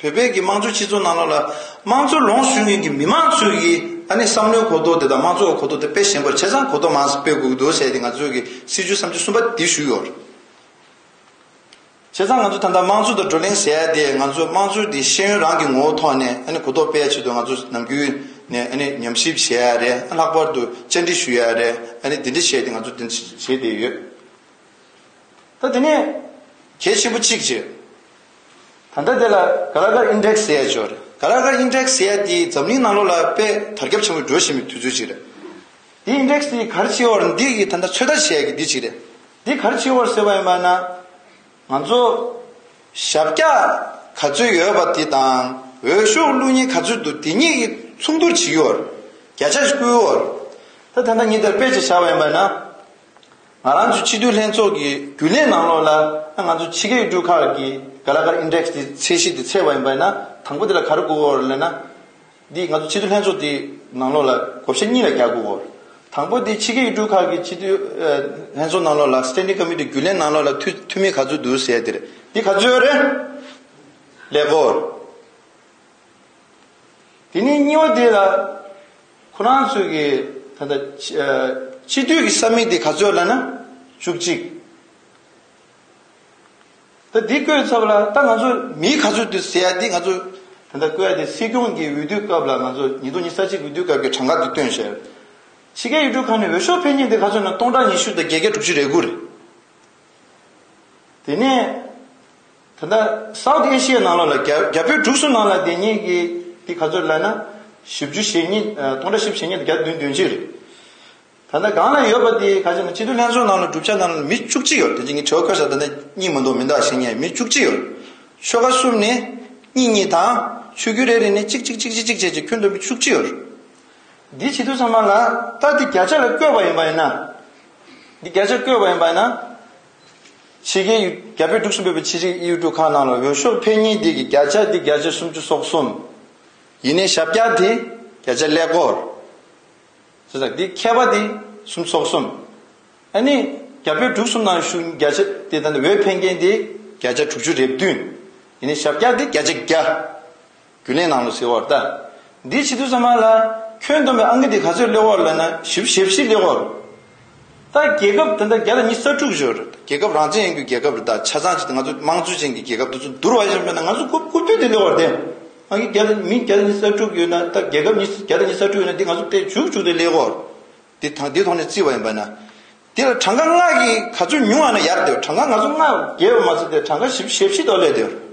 བོད་པའི་གི་དམངས་གཙོའི་སྤྱི་ཚོགས་ནང་ལོགས་ལ་དམངས་གཙོ་ལོངས་སྤྱོད་མཁན་གྱི་མི་མང་ཚོས་ཀྱི་ཨ་ནི་བསམ་བློའི་གོ་རྟོགས་དེ་དང་དམངས་གཙོའི་གོ་རྟོགས་དེ་དཔེ་ཞན་པ་རེད། བྱས་ཙང་གོ་རྟོགས་མང་ཙམ་སྤེལ་དགོས་ཀྱི་འདུག་ཟེར་ཏེ་ང་ཚོའི་གི་སྲིད་བྱུས་བསམ་ཚུལ་གསུམ་པ་འདི་ཞུས་ཡོད་རེད། བྱས་ཙང་ང་ཚོ་ད་ལྟ་དམངས་གཙོ་དང་བགྲོ་གླེང་ཟེར་ཡ་དེ་ང་ཚོ་དམངས་གཙོ་འདི་ཤེས་ཡོན་རང་གི་ངོ་བོ་ཐོག་ནས་ཨ་ནི་གོ་རྟོགས་སྤེལ་ཡ་ཆེད་དུ་ང་ཚོ་ནམ་རྒྱུན་ནས་ཨ་ནི་ཉམས་ཞིབ་བྱེད་ཡ་རེད། ལྷག་པར་དུ་བཅར་འདྲི་ཞུ་ཡ་རེད། ཨ་ནི་འདི་འདྲ་བྱས་ཏེ་ང་ཚོ་འདི་འདྲ་བྱེད་བསྡད་ཡོད། ད་དེ་ནས་གལ་ཆེན་པོ་གཅིག་བྱས། ད་ལྟ་དེ་ལ་ག་ལ་གར་ཨིན་ཌེག་སི་ཟེར་ཡ་ཅིག་ཡོད་རེད། ག་ལ་གར་ཨིན་ཌེག་སི་ཟེར་ཡ་དེ་འཛམ་གླིང་ནང་ལོགས་ལ་དཔེ་དར་ཁྱབ་ཆེན་པོ་འགྲོ་བཞིན་པའི་དུས་ཚོད་ཅིག་རེད། དེ་ཨིན་ཌེག་སི་དེ་ག་རེ་བྱེད་ཡོད་རེད། འདི་གི་ད་ལྟ་ཚོད་ལྟ་བྱེད་ཡ་གི་འདི་ཅིག་རེད། འདི་ག་རེ་བྱེད་ཡོད་རེད་ཟེར་བ་ཡིན་པ་ན། ང་ཚོ་ཞབས་བཀྱག་ག་ཚོད་ཡོད་པ་དེ་དང་འོས་ཤོག་བླུག་མཁན་ག་ཚོད་འདུག་དེ་གཉིས་ཀྱི་མཚུངས་བསྡུར་བྱེད་ཀྱི་ཡོད་རེད། བརྒྱ་ཆ་ཞིག་བཀོད་ཡོད་རེད། ད་ད་ལྟ་ངས་འདིར་དཔེ་ཅིག་བཞག་པ་ཡིན་པ་ན། ང་རང་ཚོའི་སྤྱི་འཐུས་ལྷན་ཚོགས་ཀྱི་རྒྱུན་ལས་ནང་ལོགས་ལ་ང་ཚོ་ཕྱི་རྒྱལ་ཡུལ་གྲུ་ཁག་གི་ག་ལ་གར་ཨིན་ཌེག་སི་དེ་ཚད་གཞི་དེ་ཚད་པ་ཡིན་པ་ཡིན་ན། དང་པོ་དེ་ལ་ག་རེ་དགོས་ཀྱི་ཡོད་རེད་ལབ་ན། འདི་ང་ཚོ་སྤྱི་འཐུས་ལྷན་ཚོགས་དེ་ནང་ལོགས་ལ་བགོ་བཤའ་གཉིས་ལ་རྒྱག་དགོས་ཀྱི་ཡོད་རེད། དང་པོ་དེ་ཕྱི་རྒྱལ་ཡུལ་གྲུ་ཁག་གི་སྤྱི་འཐུས་ཨ་ལྷན་ཚོགས་ནང་ལོགས་ལ་སི་ཊེན་ཌིང་ཀོ་མི་ཊི་རྒྱུན་ལས་ནང་ལོགས་ལ་འཐུས་འཐུས་མི་ག་ཚོད་འདུག་ཟེར་དེ་རེད། འདི་ག་ཚོད་ཡོད་རེད། ཀླད་ཀོར། དེ་ནས་གཉིས་པ་དེ་ལ་ཁོ་རང་ཚོའི་གི་ད་ལྟ་ཨ་སྤྱི་འཐུས་ཀྱི་ས་མིག་དེ་ག་ཚོད་ལབ་ན་བཅུ་གཅིག་ད་འདི་བཀོད་ཚར་བ་ལ་ད་ང་ཚོ་མི་ག་ཚོད་འདུག་ཟེར་ཡ་དེ་ང་ཚོ་ད་ལྟ་བཀོད་ཡ་དེ་སྲིད་སྐྱོང་གི་འོས་བསྡུ་སྐབས་ལ་ང་ཚོ་ཉིས་སྟོང་ཉི་ཤུ་རྩ་གཅིག་འོས་བསྡུ་སྐབས་ཀྱི་གྲངས་ཀ་དེ་བཏོན་བཞག་ཕྱི་རྒྱལ་ཡུལ་གྲུ་ཁག་ནས་འོས་ཤོག་འཕེན་མཁན་དེ་ག་ཚོད་ན་སྟོང་ཕྲག་ཉི་ཤུ་དང་བརྒྱད་བརྒྱ་དྲུག་ཅུ་རེ་དགུ་རེད། དེ་ནས་ད་ལྟ་སའུ་ཐི་ཨེ་ཤི་ཡའི་ནང་ལོགས་ལ་རྒྱ་རྒྱ་བལ་འབྲུག་གསུམ་ནང་ལ་བསྡད་མཁན་གྱི་དེ་ག་ཚོད་ལབ་ན་བཞི་བཅུ་ཞེ་གཉིས་ཨ་སྟོང་ཕྲག་བཞི་བཅུ་ཞེ་གཉིས་དང་བརྒྱ་དང་བདུན་བདུན་ཅུ་རེད། ད་ལྟ་སྒང་ལ་ཡོད་པ་དེ་ག་ཚོད་ན་སྤྱི་འཐུས་ལྷན་ཚོགས་ནང་ལ་གྲུབ་ཆ་ནང་ལ་མི་བཅུ་གཅིག་ཡོད། དེ་ཅིག་ངས་དྲི་བ་བཀོད་ས་ད་ལྟ་གཉིས་མ་གཏོགས་མི་འདུག་ཤེས་མཁན་མི་བཅུ་གཅིག་ཡོད། ཆོལ་ཁ་གསུམ་ནས་གཉིས་གཉིས་དང་ཆོས་བརྒྱུད་རེ་རེ་ནས་གཅིག་གཅིག་གཅིག་གཅིག་བྱས་བྱས་ཁྱོན་བསྡོམས་མི་བཅུ་གཅིག་ཡོད། འདི་བྱེད་དུས་ཚང་མ་ལ་ད་འདི་བརྒྱ་ཆ་ལ་བཀོད་པ་ཡིན་པ་ཡིན་ན། འདི་བརྒྱ་ཆ་བཀོད་པ་ཡིན་པ་ཡིན་ན། ཕྱི་རྒྱལ་ཡུལ་རྒྱ་བལ་འབྲུག་གསུམ་པའི་ཕྱི་རྒྱལ་ཡུལ་གྲུ་ཁག་ནང་ལ་འོས་ཤོག་འཕེན་མཁན་འདི་གི་བརྒྱ་ཆ་འདི་བརྒྱ་ཆ་སུམ་ཅུ་སོ་གསུམ། ཡིན་ནའི་ཞབས་བཀྱག་འདི་བརྒྱ་ཆ་ཀླད་ཀོར། ཟེར། འདི་མཁས་པ་འདི་སུམ་ཚོགས་གསུམ། ཨ་ནི་རྒྱ་བོད་འབྲུག་གསུམ་ནང་ཤུགས་བརྒྱ་ཆ་དེ་ད་ནི་འོས་འཕེན་མཁན་དེ་བརྒྱ་ཆ་དྲུག་ཅུ་རེ་བདུན། ཡིན་ནའི་ཞབས་བཀྱག་དེ་བརྒྱ་ཆ་བརྒྱ། རྒྱུན་ལས་ནང་ལོགས་ཟེར་བ་རེད་ད། འདི་བྱེད་དུས་ཙམ་པ་ལ་ཁྱོན་བསྡོམས་པའི་ཨང་ཀི་དེ་ག་ཚོད་སླེབས་ཡོད་རེད་ལབ་ན་བཞི་བཅུ་ཞེ་བཞི་སླེབས་ཡོད་རེད། ད་རྒྱལ་ཁབ་ད་ལྟ་བརྒྱ་དང་ཉི་ཤུ་རྩ་དྲུག་ཡོད་རེད། རྒྱལ་ཁབ་རང་བཙན་ཡིན་རྒྱུ་རྒྱལ་ཁབ་རེད། ད་ཆ་ཚང་ཅིག་ང་ཚོ་དམངས་གཙོ་ཅན་གྱི་རྒྱལ་ཁབ་དེ་ཚོ་བསྡུར་བ་ཡིན་པ་ན་ང་ཚོ་རྐུབ་རྐུབ་སྟོད་དེ་སླེབས་ཡོད་རེད་དེ། ཨང་ཀི་བརྒྱ་དང་མི་བརྒྱ་དང་ཉི་ཤུ་རྩ་དྲུག་ཡོད་ན། ད་རྒྱལ་ཁབ་ཉི་བརྒྱ་དང་ཉི་ཤུ་རྩ་དྲུག་ཡོད་ན་འདི་ང་ཚོ་སྟེང་བཅུ་བཅུ་དེ་སླེབས་ཡོད་རེད། འདི་དང་འདི་ཐོག་ནས་བརྩིས་པ་ཡིན་པ་ན། འདི་ལ་གྲངས་ཀ་ལྔ་གིས་ག་ཚོད་ཉུང་བ་ན་ཡར་བསྡད་ཡོད། གྲངས་ཀ་ང་ཚོ་ལྔ་བརྒལ་བ་མ་ཚད་དེ་གྲངས་ཀ་བཞི་བཅུ་ཞེ་བཞི་ཐོག་སླེབས་བསྡད་ཡོད་རེད།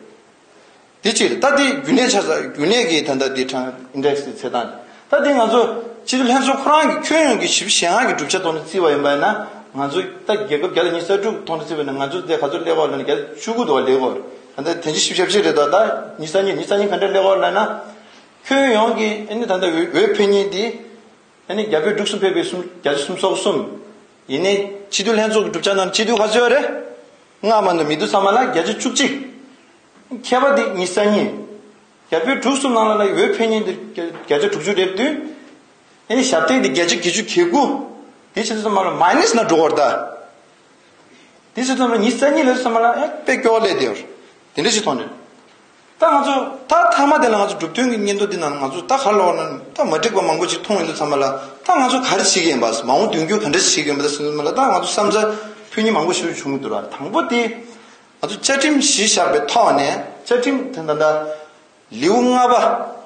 དེ་གཅིག་རེད། ད་དེ་རྒྱུན་ལས་ཆ་ཚང་རྒྱུན་ལས་ཀྱི་ད་ལྟ་དེ་གྲངས་ཨིན་ཌེག་སི་དེ་ཚད་སྟངས་རེད། ད་དེ་ང་ཚོ་སྤྱི་འཐུས་ལྷན་ཚོགས་ཁོ་རང་གི་ཁྱོན་ཡོངས་ཀྱི་བཞི་བཅུ་ཞེ་ལྔ་གི་གྲུབ་ཆ་ཐོག་ནས་བརྩིས་པ་ཡིན་པ་ཡིན་ན། ང་ཚོ་ད་རྒྱལ་ཁབ་བརྒྱ་དང་ཉི་ཤུ་རྩ་དྲུག་ཐོག་ནས་བརྩིས་པ་ཡིན་ན་ང་ཚོ་དེ་ག་ཚོད་སླེབས་ཡོད་ལབ་ན་བརྒྱ་དང་བཅུ་དགུ་དེ་བ་སླེབས་ཡོད་རེད། ད་ལྟ་དེ་བཞི་བཅུ་ཞེ་བཞི་རེད། ད་ད་ཉི་ཤུ་རྩ་གཉིས་ཉི་ཤུ་རྩ་གཉིས་ག་འདྲ་སླེབས་ཡོད་ལབ་ན། ཁྱོན་ཡོངས་ཀྱི་ཨ་ནི་ད་ལྟ་འོས་འོས་འཕེན་མཁན་དེ་ཨ་ནི་རྒྱ་བོད་འབྲུག་གསུམ་ཕེབས་པའི་གསུམ་བརྒྱ་ཆ་སུམ་ཅུ་སོ་གསུམ། ཡིན་ནའི་སྤྱི་འཐུས་ལྷན་ཚོགས་ཀྱི་གྲུབ་ཆ་ནང་སྤྱི་འཐུས་ག་ཚོད་ཡོད་རེད། ལྔ་མ་གཏོགས་མི་འདུག་ཚང་མ་ལ་བརྒྱ་ཆ་བཅུ་གཅིག། མཁས་པ་དེ་ཉི་ཤུ་རྩ་གཉིས། རྒྱ་བོད་འབྲུག་གསུམ་ནང་ལ་ལ་འོས་འཕེན་མཁན་དེ་བརྒྱ་ཆ་དྲུག་ཅུ་རེ་བདུན། ཨ་ནི་ཞབས་སྟེགས་དེ་བརྒྱ་ཆ་བརྒྱད་ཅུ་གྱ་དགུ། དེ་བྱས་ཙང་མ་ལ་མའི་ནས་ན་འགྲོ་བར་ད། དེ་བྱས་ཙང་མ་ཉི་ཤུ་རྩ་གཉིས་ལ་ཙམ་ལ་ཨེ་དཔེ་སྐྱོ་བ་ལས་དེ་བར། དེ་འདྲ་ཞིག་མཐོང་ནས། ད་ང་ཚོ་ད་མཐའ་མ་དེ་ལ་ང་ཚོ་གྲུབ་དོན་གྱི་སྙན་ཐོ་འདི་ནང་ང་ཚོ་ད་ག་ལ་བ་ན་ད་མ་འགྲིག་པ་མང་པོ་ཞིག་མཐོང་ཡོང་དུས་ཙམ་པ་ལ། ད་ང་ཚོ་ག་རེ་བྱེད་ཀྱི་ཡིན་པ། མ་འོངས་མདུན་སྐྱོད་ག་འདྲ་བྱེད་ཀྱི་ཡིན་པ་ད་ཟེར་དུས་ཙམ་པ་ལ་ད་ང་ཚོ་བསམ་ཚུལ་ཕུལ་མཁན་མང་པོ་ཞིག་བྱུང་གི་འདུག་ར། དང་པོ་དེ་ང་ཚོ་བཅའ་ཁྲིམས་གཞི་བཞག་པའི་ཐོག་ནས་བཅའ་ཁྲིམས་དེ་ད་ལྟ་ལེའུ་ལྔ་པ་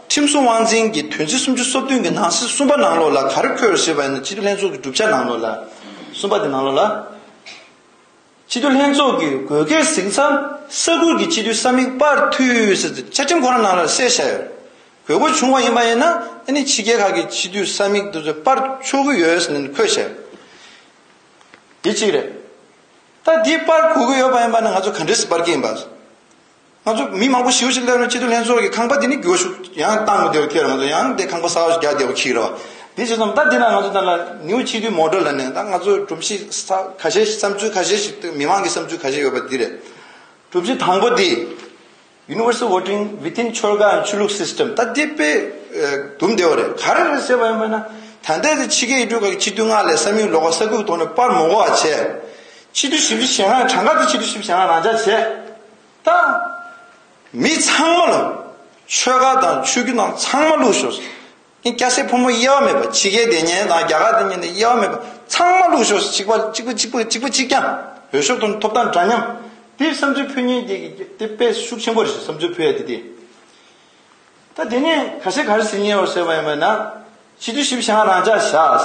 ཁྲིམས་སྲུང་དབང་འཛིན་གྱི་དོན་ཚན་སུམ་ཅུ་སོ་བདུན་གྱི་ནང་གསེས་གསུམ་པ་ནང་ལོགས་ལ་ག་རེ་འཁོད་ཡོད་ཟེར་བ་ཡིན་ན། སྤྱི་འཐུས་ལྷན་ཚོགས་ཀྱི་གྲུབ་ཆ་ནང་ལོགས་ལ། གསུམ་པ་དེ་ནང་ལོགས་ལ། སྤྱི་འཐུས་ལྷན་ཚོགས་ཀྱི་དགོས་གལ་གཟིགས་མཚམས་ས་ཁུལ་གྱི་སྤྱི་འཐུས་ས་མིག་སྤར་འཐུས་ཟེར་ཏེ་བཅའ་ཁྲིམས་ཁོ་རང་ནང་ལ་གསལ་བཞག་ཡོད། དགོས་མཁོ་བྱུང་བ་ཡིན་པ་ཡིན་ན་ཨ་ནི་ཕྱི་རྒྱལ་ཁག་གི་སྤྱི་འཐུས་ས་མིག་དེ་ཚོ་སྤར་ཆོག་གི་ཡོད་ཟེར་ནས་འཁོད་བཞག་ཡོད། འདི་གཅིག་རེད། ད་འདི་སྤར་དགོས་ཀྱི་ཡོད་པ་ཡིན་པ་ན་ང་ཚོ་ག་འདྲས་སེ་སྤར་གྱི་ཡིན་པ། ང་ཚོ་མི་མང་པོ་ཞེ་པོ་ཞིག་སླེབས་ན་སྤྱི་འཐུས་ལྷན་ཚོགས་ཀྱི་ཁང་པ་འདི་ནི་འགྱུར་བ་ཤུགས་ཡང་བཏང་དགོས་བསྡད་པ་ཁྱེད་རང་ཚོ་ཡང་འདི་ཁང་པ་གསར་པ་ཞིག་རྒྱག་བསྡད་པ་ཁྱེད་རེད་བ། འདི་བྱས་ཙང་ད་འདི་ན་ང་ཚོ་ད་ལ་ནིའུ་སྤྱི་འཐུས་མོ་ཌེལ་ལ་ནས་ད་ང་ཚོ་སྒྲོམ་གཞི་ས་ཁ་ཤས་ཤིག་བསམ་ཚུལ་ཁ་ཤས་ཤིག་མི་མང་གི་བསམ་ཚུལ་ཁ་ཤས་ཡོད་པ་འདི་རེད། སྒྲོམ་གཞི་དང་པོ་འདི། Universal voting within Choegar and Chuluk system ད་འདི་དཔེ་སྡུམ་བསྡད་པ་རེད། ག་རེ་རེད་ཟེར་བ་ཡིན་པ་ན། ད་ལྟ་དེ་ཕྱི་རྒྱལ་ཡུལ་གྲུ་ཁག་གི་སྤྱི་འཐུས་ལྔ་ལས་ས་མིག་ལོགས་ཀ་ས་ཁུལ་ཐོག་ནས་སྤར་མ་དགོས་པ་བྱས། སྤྱི་འཐུས་བཞི་བཅུ་ཞེ་ལྔ་གྲངས་ཀ་དེ་སྤྱི་འཐུས་བཞི་བཅུ་ཞེ་ལྔ་རང་འཇགས་བྱས། ད། མི་ཚང་མ་ལ། ཆོལ་ཁ་དང་ཆོས་བརྒྱུད་དང་ཚང་མ་བླུགས་ཤོག་ཨིན་སྐྱ་སེར་ཕོ་མོ་དབྱེ་བ་མེད་པ། ཕྱི་རྒྱལ་སྡོད་མཁན་དང་རྒྱ་གར་སྡོད་མཁན་དེ་དབྱེ་བ་མེད་པ་ཚང་མ་བླུགས་ཤོག་གཅིག་པ་གཅིག་པ་གཅིག་པ་གཅིག་པ་གཅིག་རྐྱང་། འོས་ཤོག་ཐོབ་ཐོབ་ཐང་འདྲ་མཉམ། དེ་བསམ་ཚུལ་ཕུལ་མཁན་དེ་དེ་དཔེ་ཤུགས་ཆེན་པོ་རེད་ཤག་བསམ་ཚུལ་ཕུལ་ཡ་དེ་དེ། ད་དེ་ནས་ཁ་ཤས་ག་རེ་ཟེར་མཁན་ཡོད་ཟེར་བ་ཡིན་པ་ན། སྤྱི་འཐུས་བཞི་བཅུ་ཞེ་ལྔ་རང་འཇགས་བཞག་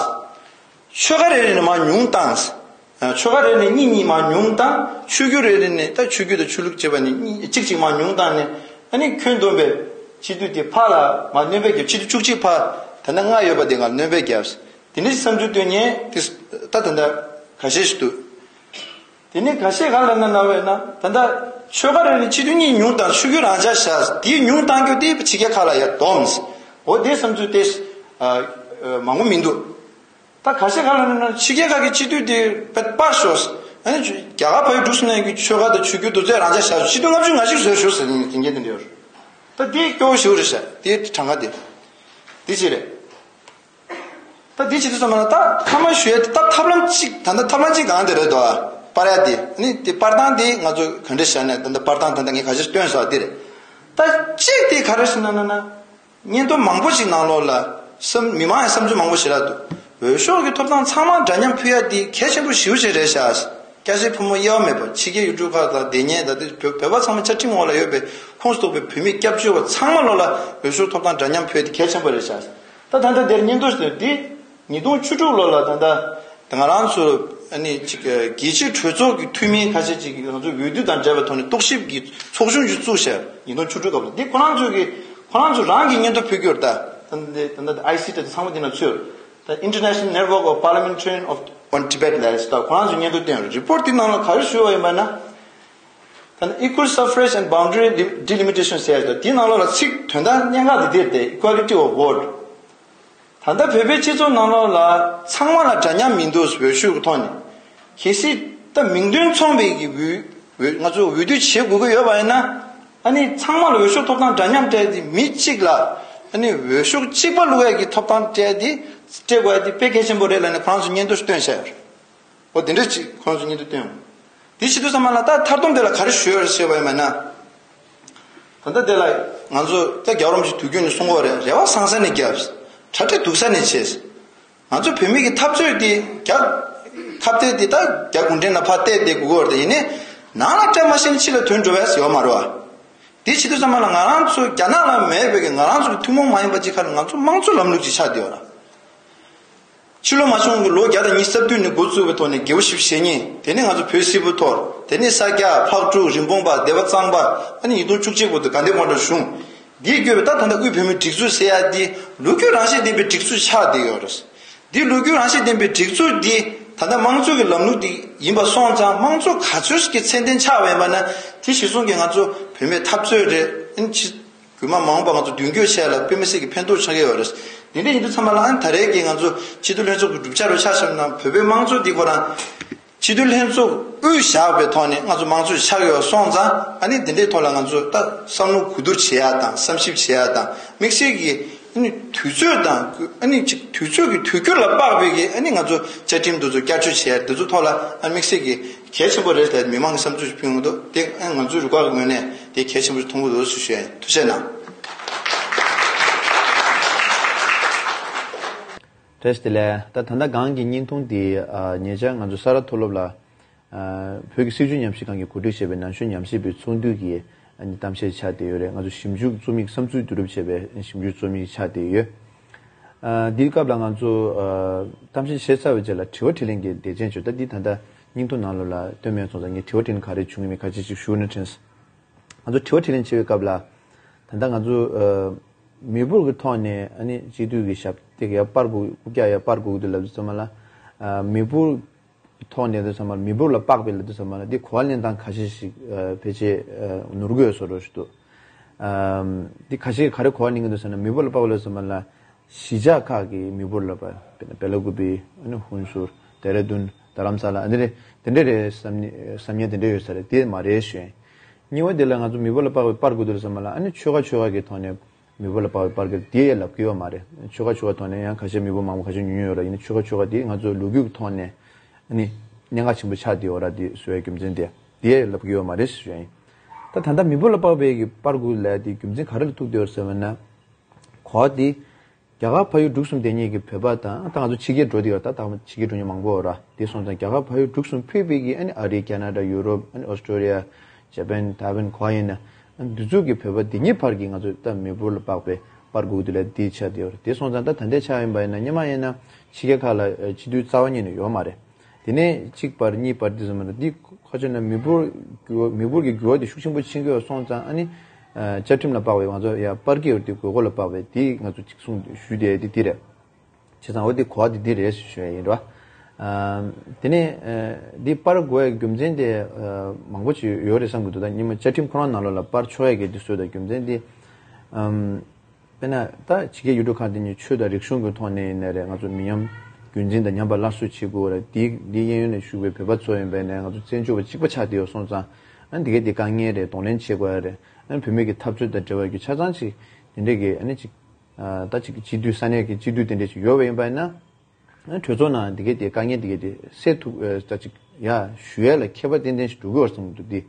ཆོལ་ཁ་རེ་རེ་ནས་མར་ཉུང་བཏང་། ཆོལ་ཁ་རེ་ནས་གཉིས་གཉིས་མར་ཉུང་བཏང་། ཆོས་བརྒྱུད་རེ་རེ་ནས་ད་ཆོས་བརྒྱུད་དང་ཆོས་ལུགས་བཅས་པ་ནས་གཉིས་གཅིག་གཅིག་མར་ཉུང་བཏང་ནས་ཨ་ནི་ཁྱོན་བསྡོམས་པའི་སྤྱི་འཐུས་དེ་ཕར་ལ་མར་སྣོན་པ་བརྒྱབ། སྤྱི་འཐུས་བཅུ་གཅིག་ཕར་ད་ལྟ་ལྔ་ཡོད་པ་དེ་གར་སྣོན་པ་བརྒྱབ། དེ་འདྲ་བསམ་ཚུལ་བཏོན་མཁན་དེ་ད་ད་ལྟ་ཁ་ཤས་ཤིག་འདུག་དེ་ནས་ཁ་ཤས་ག་ལ་ན་ན་བས་ན་ད་ལྟ་ཆོལ་ཁ་རེ་ནས་སྤྱི་འཐུས་གཉིས་ཉུང་བཏང་། ཆོས་བརྒྱུད་རང་འཇགས་བཞག་དེའི་ཉུང་བཏང་རྒྱུ་དེ་ཕྱི་རྒྱལ་ཁག་ལ་ཡར་བསྡོམས། འོ་དེ་བསམ་ཚུལ་དེ་མང་པོ་མི་འདུག་ད་ཁ་ཤས་ག་ལ་ན་ན་ཕྱི་རྒྱལ་ཁག་གི་སྤྱི་འཐུས་དེ་དཔེ་སྤར་ཤོག་ཨ་ནི་རྒྱ་གར་བལ་ཡུལ་འབྲུག་གསུམ་ནང་གི་ཆོལ་ཁ་དང་ཆོས་བརྒྱུད་དེ་ཚོ་རང་འཇགས་བཞག་སྤྱི་འཐུས་ལྔ་བཅུ་ང་བཞི་བཟོས་ཤོག་ཟེར་ནས་དེ་འགན་དེ་འདྲ་ཡོད་རེད། ད་དེ་སྐྱོ་བོ་ཞིག་རེད་ཤག་དེ་གྲངས་ཀ་དེ་དེ་ཅི་རེད། ད་འདི་བྱེད་དུས་ཙམ་པ་ལ་ད་ཐ་མ་ཞུ་ཡ་དེ་ད་ཐབས་ལམ་གཅིག་ད་ལྟ་ཐབས་ལམ་གཅིག་གང་དེ་རེད་དོ། སྤར་ཡ་དེ་ནི་དེ་སྤར་སྟངས་དེ་ང་ཚོ་ག་འདྲ་བྱས་ནས་ད་ལྟ་སྤར་སྟངས་ད་ལྟ་ངས་ག་ཚོད་སྟོན་ས་དེ་རེད། ད་གཅིག་དེ་ག་རེ་ཞིག་ན་ན་ན། སྙན་ཐོ་མང་པོ་ཞིག་ནང་ལོགས་ལ་བསམ་མི་མང་ཡང་བསམ་ཚུལ་མང་པོ་ཞིག་རག་འདུག་འོས་ཤོག་གི་ཐོབ་ཐང་ཚང་མ་འདྲ་མཉམ་ཕུལ་ཡ་དེ་གལ་ཆེན་པོ་ཞེ་པོ་ཅིག་རེད་ཤག་སྐྱ་སེར་ཕོ་མོ་དབྱེ་བ་མེད་པར་ཕྱི་རྒྱལ་ཡུལ་གྲུ་ཁག་ལ་བསྡད་མཁན་ད་ལྟ་བོད་བོད་པ་ཚང་མ་བཅའ་ཁྲིམས་འོག་ལ་ཡོད་པའི་ཁོངས་སུ་གཏོགས་པའི་བོད་མི་སྐྱབས་བཅོལ་བ་ཚང་མ་ལོགས་ལ་འོས་ཤོག་ཐོབ་ཐང་འདྲ་མཉམ་ཕུལ་ཏེ་གལ་ཆེན་པོ་རེད་ཤག་ད་ད་ལྟ་འདིར་སྙན་ཐོ་ཞིག་འདི་ཉིས་སྟོང་བཅུ་དྲུག་ལོ་ལ་ད་ལྟ་ང་རང་ཚོ་ཨ་ནི་ཅིག་རྒྱལ་སྤྱིའི་གྲོས་ཚོགས་ཀྱི་འཐུས་མི་ཁ་ཤས་ཅིག་གིས་ང་ཚོ་འོས་བསྡུ་དང་འབྲེལ་བའི་ཐོག་ནས་རྟོག་ཞིབ་ཀྱི་ཚོགས་ཆུང་ཞིག་བཙུགས་ཤག་ཉིས་སྟོང་བཅུ་དྲུག་སྐབས་ལ་འདི་ཁོ་རང་ཚོ་གི་ཁོ་རང་ཚོ་རང་གི་སྙན་ཐོ་ཕུལ་རྒྱུ་རེད། ད་ད་ད་ད་ཨའི་སི་ཊི་དང་ཚང་མ་འདི་ན་ཚུད། The International Network of Parliamentarians of on Tibet ལབ་ཡ་ཞིག་ད་ཁོ་རང་ཚོས་སྙན་ཐོ་བཏོན་ཡོད་རེད། རི་པོར་ཊི་དེ་ནང་ལ་ག་རེ་ཞུས་པ་ཡིན་པ་ན། ད་ནི་Equal Suffrage and Boundary Delimitation ཟེར་ཡ་ཞིག་ད་དེའི་ནང་ལོགས་ལ་ཚིག་དོན་དག་གནད་འགག་དེ་དེ་རེད་དེ། Equality of vote། ད་ལྟ་བོད་པའི་སྤྱི་ཚོགས་ནང་ལོགས་ལ་ཚང་མ་ལ་འདྲ་མཉམ་མི་འདུག་འོས་ཤོག་གི་ཐོག་ནས། གལ་སྲིད་ད་མིང་དོན་མཚུངས་པའི་གི་འོས་འོས་ང་ཚོ་འོས་བསྡུ་བྱེད་དགོས་ཀྱི་ཡོད་པ་ཡིན་ན། ཨ་ནི་ཚང་མ་ལ་འོས་ཤོག་ཐོབ་ཐང་འདྲ་མཉམ་སྤྲད་དེ་མི་གཅིག་ལ་ཨ་ནི་འོས་ཤོག་གཅིག་པ་བླུག་ཡ་གི་ཐོབ་ཐང་སྤྲད་དེ་ སྤྲད་དགོས་ཡ་དེ་དཔེ་གལ་ཆེན་པོ་རེད་ལབ་ནས་ཁོ་རང་ཚོ་སྙན་ཐོ་ཞིག་བཏོན་བཞག་ཡོད་རེད། འོ་དེ་འདྲ་ཅིག་ཁོ་རང་ཚོ་སྙན་ཐོ་བཏོན་ཡོང་། དེ་བྱེད་དུས་ཙམ་པ་ལ་ད་མཐར་སྡོམ་དེ་ལ་ག་རེ་ཞུས་ཡོད་རེད་ཞུས་པ་ཡིན་པ་ན། ད་ལྟ་དེ་ལ་ང་ཚོ་ད་རྒྱལ་བ་རིན་པོ་ཆེ་དུས་རྒྱུན་ནས་གསུང་གི་ཡོད་རེད། རེ་བ་བཟང་ས་ནས་རྒྱབ། གྲ་སྒྲིག་སྡུག་ས་ནས་བྱས། ང་ཚོ་བོད་མི་གི་འཐབ་རྩོད་དེ་རྒྱ་ཁ་གཏད་དེ་ད་རྒྱ་གུང་ཁྲན་ལ་ཕར་གཏད་དེ་དགོས་ཀྱི་ཡོད་རེད། དེ་ཡིན་ནའི་ནང་ལ་སྤྲད་མ་ཤེས་ན་ཕྱི་ལ་ཐོན་འགྲོ་བས་ཡོད་མ་རེད་བ། དེ་བྱེད་དུས་ཙམ་པ་ལ་ང་རང་ཚོ་རྒྱ་ནག་ལ་མེད་པའི་གི་ང་རང་ཚོ་གི་ཐུན་མོང་མ་ཡིན་པ་ཅིག་ཁ་ལ་ང་ཚོ་དམངས་གཙོ་ལམ་ལུགས་ཅིག་ཆགས་བསྡད་ཡོད་ར། ཕྱི་ལོ་མ་བྱུང་གི་ལོ་བརྒྱ་དང་ཉི་ཤུ་རྩ་བདུན་ནས་འགོ་བཙུགས་པའི་ཐོག་ནས་རྒྱལ་པོ་ཞེ་བདུན་ཞེ་གཉིས། དེ་ནས་ང་ཚོ་བོད་སིལ་བུ་འཐོར། དེ་ནས་ས་སྐྱ། ཕག་ཕྲུག་རིན་སྤུངས་པ། སྡེ་པ་གཙང་པ། ཨ་ནི་ཉིས་སྟོང་བཅུ་གཅིག་བར་དུ་དགའ་ལྡན་ཕོ་བྲང་གཞུང་། འདིས་བསྐོས་པའི་ད་ད་ལྟ་དབུས་བོད་མིའི་སྒྲིག་འཛུགས་ཟེར་ཡ་འདི་ལོ་རྒྱུས་རང་བཞིན་ལྡན་པའི་སྒྲིག་འཛུགས་ཆགས་བསྡད་ཡོད་རེད། འདི་ལོ་རྒྱུས་རང་བཞིན་ལྡན་པའི་སྒྲིག་འཛུགས་འདི་ད་ལྟ་དམངས་གཙོ་གི་ལམ་ལུགས་འདི་ཡིན་པ་སོང་ཙང་དམངས་གཙོ་ག་ཚོད་ཀྱི་ཚད་ལྡན་ཆགས་པ་ཡིན་པ་ན་དེ་གཞིར་བཟུང་གིས་ང་ཚོ་བོད་མིའི་འཐབ་རྩོད་རེད། ཨ་ནི་ཕྱི་རྒྱུན་མ་མ་འོངས་པ་ང་ཚོ་མདུན་སྐྱོད་བྱེད་ཡ་ལ་དཔེ་མི་སྲིད་ཀྱི་ཕན་ཐོགས་ཆགས་ཀྱི་ཡོད་རེད། འདི་འདྲ་ཡིན་དུས་ཙམ་པ་ལ་ཨ་ནི་ད་རེས་ཀྱི་ང་ཚོ་སྤྱི་འཐུས་ལྷན་ཚོགས་ཀྱི་གྲུབ་ཆ་རུ་ཆ་བཞག་ན་བོད་པའི་དམངས་གཙོ་འདི་ཁོ་རང་སྤྱི་འཐུས་ལྷན་ཚོགས་དབུས་བཞག་པའི་ཐོག་ནས་ང་ཚོ་དམངས་གཙོ་ཆགས་ཡོད་སོང་ཙང་ཨ་ནི་འདི་འདྲའི་ཐོག་ལ་ང་ཚོ་ད་བསམ་བློ་གོ་བསྡུར་བྱེད་ཡ་དང་བསམ་ཞིབ་བྱེད་ཡ་དང་དམིགས་བསལ་གྱི་ཨ་ནི་དུས་ཚོད་དང་ཨ་ནི་ཅིག་དུས་ཚོད་ཀྱི་དུས་འགྱུར་ལ་དཔག་པའི་གི་ཨ་ནི་ང་ཚོ་བཅའ་ཁྲིམས་འདི་ཚོ་བསྐྱར་བཅོས་བྱེད་ཡ་འདི་ཚོ་ཐོག་ལ་ཨ་དམིགས་བསལ་གྱི་གལ་ཆེན་པོ་རེད་ལབ་མི་མང་གི་བསམ་ཚུལ་ཞིག་ཕུལ་ཡོང་གི་འདུག་དེ་ཨ་ང་ཚོའི་རུ་ཁག་གི་ངོས་ནས་དེ་གལ་ཆེན་པོ་ཞིག་མཐོང་གི་འདུག་ཞུ་ཞུ་ཡ་ཡིན། ཐུགས་རྗེ་གནང་། བཀྲ་ཤིས་བདེ་ལེགས། ད་ད་ལྟ་གོང་གི་བརྙན་ཐུང་འདི་ཨ་ཉེ་ཆར་ང་ཚོ་ས་རཱ་མཐོ་སློབ་ལ་ཨ་བོད་ཀྱི་སྲིད་བྱུས་ཉམས་ཞིབ་ཁང་གིས་གོ་སྒྲིག་བྱས་པའི་ནང་ཆོས་ཉམས་ཞིབ་པའི་ཚོགས་འདུ་གི་ཨ་ནི་གཏམ་བཤད་ཆགས་བསྡད་ཡོད་རེད། ང་ཚོ་ཞིབ་འཇུག་རྩོམ་ཡིག་བསམ་ཚུལ་བསྡུ་རུབ་བྱས་པའི་ཞིབ་འཇུག་རྩོམ་ཡིག་ཆགས་བསྡད་ཡོད། ཨ་འདིའི་སྐབས་ལ་ང་ཚོ་ཨ་གཏམ་བཤད་བྱས་ཚར་བའི་རྗེས་ལ་དྲི་བ་དྲིས་ལན་གྱི་སྡེ་ཚན་བྱོས། ད་འདི་ད་ལྟ་བརྙན་ཐུང་ནང་ལོགས་ལ་སྟོན་མེད་སོང་ཙང་ངས་དྲི་བ་དྲིས་ལན་ག་རེ་བྱུང་ཡོད་མེད་ཁ་ཤས་ཤིག་ཞུ་ན་དྲན། ང་ཚོ་དྲི་བ་དྲིས་ལན་བྱེད་པའི་སྐབས་ལ། ད་ལྟ་ང་ཚོ་ཨ་མི་འབོར་གྱི་ཐོག་ནས་ཨ་ནི་སྤྱི་འཐུས་ཀྱི་ཞབས་སྟེགས་ཡར་སྤར་དགོས། རྐུབ་བཀྱག་ཡར་སྤར་དགོས་འདུག་ལབ་དུས་ཙམ་པ་ལ། ཨ་མི་འབོར་གྱི་ཐོག་ནས་དུས་ཙམ་པ་ལ་མི་འབོར་ལ་དཔག་པའི་ལབ་དུས་ཙམ་པ་ལ་འདི་གོ་བ་ལེན་སྟངས་ཁ་ཤས་ཤིག་ཨ་ཕལ་ཆེར་ཨ་ནོར་གྱི་ཡོད་བཟོ་འདྲ་ཞིག་འདུག་ཨ་འདི་ཁ་ཤས་ག་རེ་གོ་བ་ལེན་གྱི་འདུག་ཟེར་ན་མི་འབོར་ལ་དཔག་པ་ལབ་དུས་ཙམ་པ་ལ། གཞིས་ཆགས་ཁག་གི་མི་འབོར་ལ་དཔག་པའི་བེ་ལ་ཀུ་པི། ཨ་ནི་ཧུན་སུར། ལྡེ་ར་ལྡུན། རྡ་རམ་ས་ལ། ཨ་འདི་རེད། དེ་འདྲ་རེད་བསམ་ཉེ་བསམ་ཉེ་དེ་འདྲ་ཡོད་ས་རེད། དེ་མ་རེད་ཞུ་ཡིན། གཉིས་པ་དེ་ལ་ང་ཚོ་མི་འབོར་ལ་དཔག་པའི་སྤར་དགོས་འདུག་ལབ་ཙམ་པ་ལ་ཨ་ནི་ཆོལ་ཁ་ཆོལ་ཁ་གི་ཐོག་ནས་མི་འབོར་ལ་དཔག་པའི་སྤར་དགོས་དེ་ཡང་ལབ་ཀྱི་ཡོད་མ་རེད། ཆོལ་ཁ་ཆོལ་ཁ་ཐོག་ནས་ཡང་ཁ་ཤས་མི་འབོར་མང་པོ་ཁ་ཤས་ཉུང་ཉུང་ཡོད་ར། ཡིན་ན་ཆོལ་ཁ་ཆོལ་ཁ་དེ་ང་ཚོ་ལོ་རྒྱུས་ཀྱི་ཐོག་ནས་ཨ་ནི་གནད་འགག་ཆེན་པོ་ཆགས་བསྡད་ཡོད་ར། དེ་བཟོ་བའི་རྒྱུ་མཚན་དེ་དེ་ཡང་ལབ་ཀྱི་ཡོད་མ་རེད་ཞུ་ཡིན། ད་ད་ལྟ་མི་འབོར་ལ་དཔག་པའི་གི་སྤར་དགོས་ལབ་དེ་རྒྱུ་མཚན་ག་རེ་ལ་ཐུག་བསྡད་ཡོད་ཟེར་བ་ན། གོ་བ་དེ། རྒྱ་གར་ཕ་ཡུལ་འབྲུག་གསུམ་དེ་ཉིད་ཀྱི་བོད་པ་དང་ད་ང་ཚོ་ཕྱི་རྒྱལ་འགྲོ་དེ་ཡོད་ར། ད་ད་ཕྱི་རྒྱལ་འགྲོ་མཁན་མང་པོ་ཡོད་ར། དེ་སོང་ཙང་རྒྱ་གར་ཕ་ཡུལ་འབྲུག་གསུམ་ཕུད་པའི་གི་ཨ་ནི་ཨ་རི། ཁེ་ན་ཌ། ཡུ་རོབ། ཨ་ནི་ཨོ་སི་ཀྲོ་ལི་ཡ། ཇ་པན། ཐའེ་ཝན། གོ་བ་ཡིན་ན་ཨ་ནི་འདི་ཚོ་གི་བོད་པ་དེ་ཉིད་བར་གྱི་ང་ཚོ་ད་མི་འབོར་ལ་དཔག་པའི་སྤར་དགོས་དེ་ལ་དེ་ཆགས་དེ་ཡོད་ར། དེ་སོང་ཙང་ད་ད་ལྟའི་ཆ་ཡིན་པ་ཡིན་ན་སྔོན་མ་ཡིན་ན་ཕྱི་རྒྱལ་ཁག་ལ་སྤྱི་འཐུས་རྩ་བ་ཉིད་ནས་ཡོད་མ་རེད། དེ་ནས་གཅིག་པར་གཉིས་པར་དེ་ཙམ་མ་གཏོགས་འདི་ཁ་ཕྱོགས་ནས་མི་འབོར་འགྱུར་བ། མི་འབོར་གྱི་འགྱུར་བ་དེ་ཤུགས་ཆེན་པོ་ཕྱིན་གྱི་ཡོད་སོང་ཙང་ཨ་ནི་བཅའ་ཁྲིམས་ལ་དཔག་པའི་ང་ཚོ་ཡ་སྤར་གྱི་ཡོད་དེ་དགོས་མཁོ་ལ་དཔག་པའི་དེ་ང་ཚོ་གཅིག་གསུངས་ཞུས་དེ་དེ་དེ་རེད། བྱས་ཙང་འོ་དེ་གོ་བ་དེ་འདི་རེད་ཞུ་ཡ་ཡིན་ར། དེ་ནས་འདི་སྤར་དགོས་ཡ་རྒྱུ་མཚན་དེ་མང་པོ་ཅིག་ཡོད་རེད་བསམ་གྱི་འདུག་ད་སྔོན་མ་བཅའ་ཁྲིམས་ཁོ་རང་ནང་ལོགས་ལ་སྤར་ཆོག་ཡ་གི་དེ་བཟོས་ད་རྒྱུ་མཚན་དེ། དཔེར་ན་ད་ཕྱི་རྒྱལ་ཡུལ་གྲུ་ཁག་དེ་ནི་ཆོས་དང་རིག་གཞུང་གི་ཐོག་ནས་ཡིན་ནའི་རེད། ང་ཚོ་མི་ཉམས་རྒྱུན་འཛིན་དང་ཉམས་པ་སླར་གསོ་བྱེད་དགོས་རེད། དེ་དེ་གཡས་གཡོན་ནས་བཞུགས་པའི་བོད་པ་ཚོ་ཡིན་པས་ནས་ང་ཚོ་བཙན་བྱོལ་བ་གཅིག་པ་ཆགས་བསྡད་ཡོད་སོང་ཙང་ཨ་ནི་དེ་གའི་དེ་དཀའ་ངལ་རེད། གདོང་ལེན་བྱེད་དགོས་ཡ་རེད། ཨ་ནི་བོད་མི་གི་འཐབ་རྩོད་དང་འབྲེལ་བ་གི་ཆ་ཚང་ཅིག་དེ་འདྲས་ཀྱི་ཨ་ནི་ཅིག་ད་ཅིག་སྤྱི་འཐུས་ས་གནས་ཀྱི་སྤྱི་འཐུས་དེ་འདྲས་ཅིག་ཡོད་པ་ཡིན་པ་ཡིན་ན། གྲོས་ཚོགས་ནང་འདི་གའི་དེ་དཀའ་ངལ་འདི་གའི་དེ་སེལ་ཐུབ་ད་ཅིག་ཡ་ཞུ་ཡ་ལ་ཁྱད་པར་ཏན་ཏན་ཞིག་འགྲོ་གི་ཡོད་བསམ་གྱི་འདུག་དེ་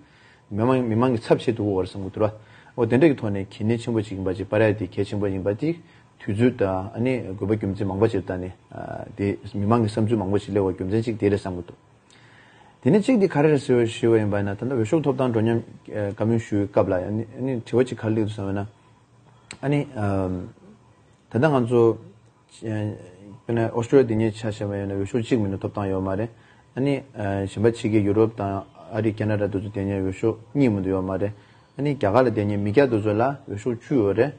མི་མང་མི་མང་གི་ཚབ་བྱེད་ཐུབ་ཀྱི་ཡོད་བསམ་གྱི་འདུག་ར། འོ་དེ་འདྲ་གི་ཐོག་ནས་གལ་གནད་ཆེན་པོ་ཅིག་ཡིན་པ་ཅིག་སྤར་ཡ་དེ་གལ་ཆེན་པོ་ཡིན་པ་དེ་དུས་ཚོད་དང་ཨ་ནི་དགོས་པ་རྒྱུ་མཚན་མང་པོ་ཅིག་ད་ནི་དེ་མི་མང་གི་བསམ་ཚུལ་མང་པོ་ཅིག་སླེབས་པ་རྒྱུ་མཚན་ཅིག་དེ་རེད་བསམ་གྱི་འདུག་དེ་ནས་གཅིག་དེ་ག་རེ་རེད་ཟེར་བ་ཞུས་པ་ཡིན་པ་ན་ད་ལྟ་འོས་ཤོག་ཐོབ་ཐང་འགྲོ་མཉམ་བཀའ་མོལ་ཞུས་སྐབས་ལ་ཨ་ནི་ཨ་ནི་དྲི་བ་ཅིག་ག་རེ་སླེབས་འདུག་ཟེར་བ་ན་ཨ་ནི་ད་ལྟ་ང་ཚོ། དཔེར་ན་ཨོ་སི་ཀྲོ་ལི་ཡ་དེ་ཉིད་ཆ་བཞག་པ་ཡིན་ན་འོས་ཤོག་གཅིག་མིན་ན་ཐོབ་ཐང་ཡོད་མ་རེད། ཨ་ནི་གཞན་པ་ཕྱི་རྒྱལ་ཡུ་རོབ་དང་ཨ་རི་ཁེ་ན་ཌ་དེ་ཚོ་དེ་ཉིད་འོས་ཤོག་གཉིས་མིན་ན་ཡོད་མ་རེད། ཨ་ནི་རྒྱ་གར་ལ་དེ་ཉིད་མི་སྐྱ་དེ་ཚོ་ལ་འོས་ཤོག་བཅུ་ཡོད་རེད།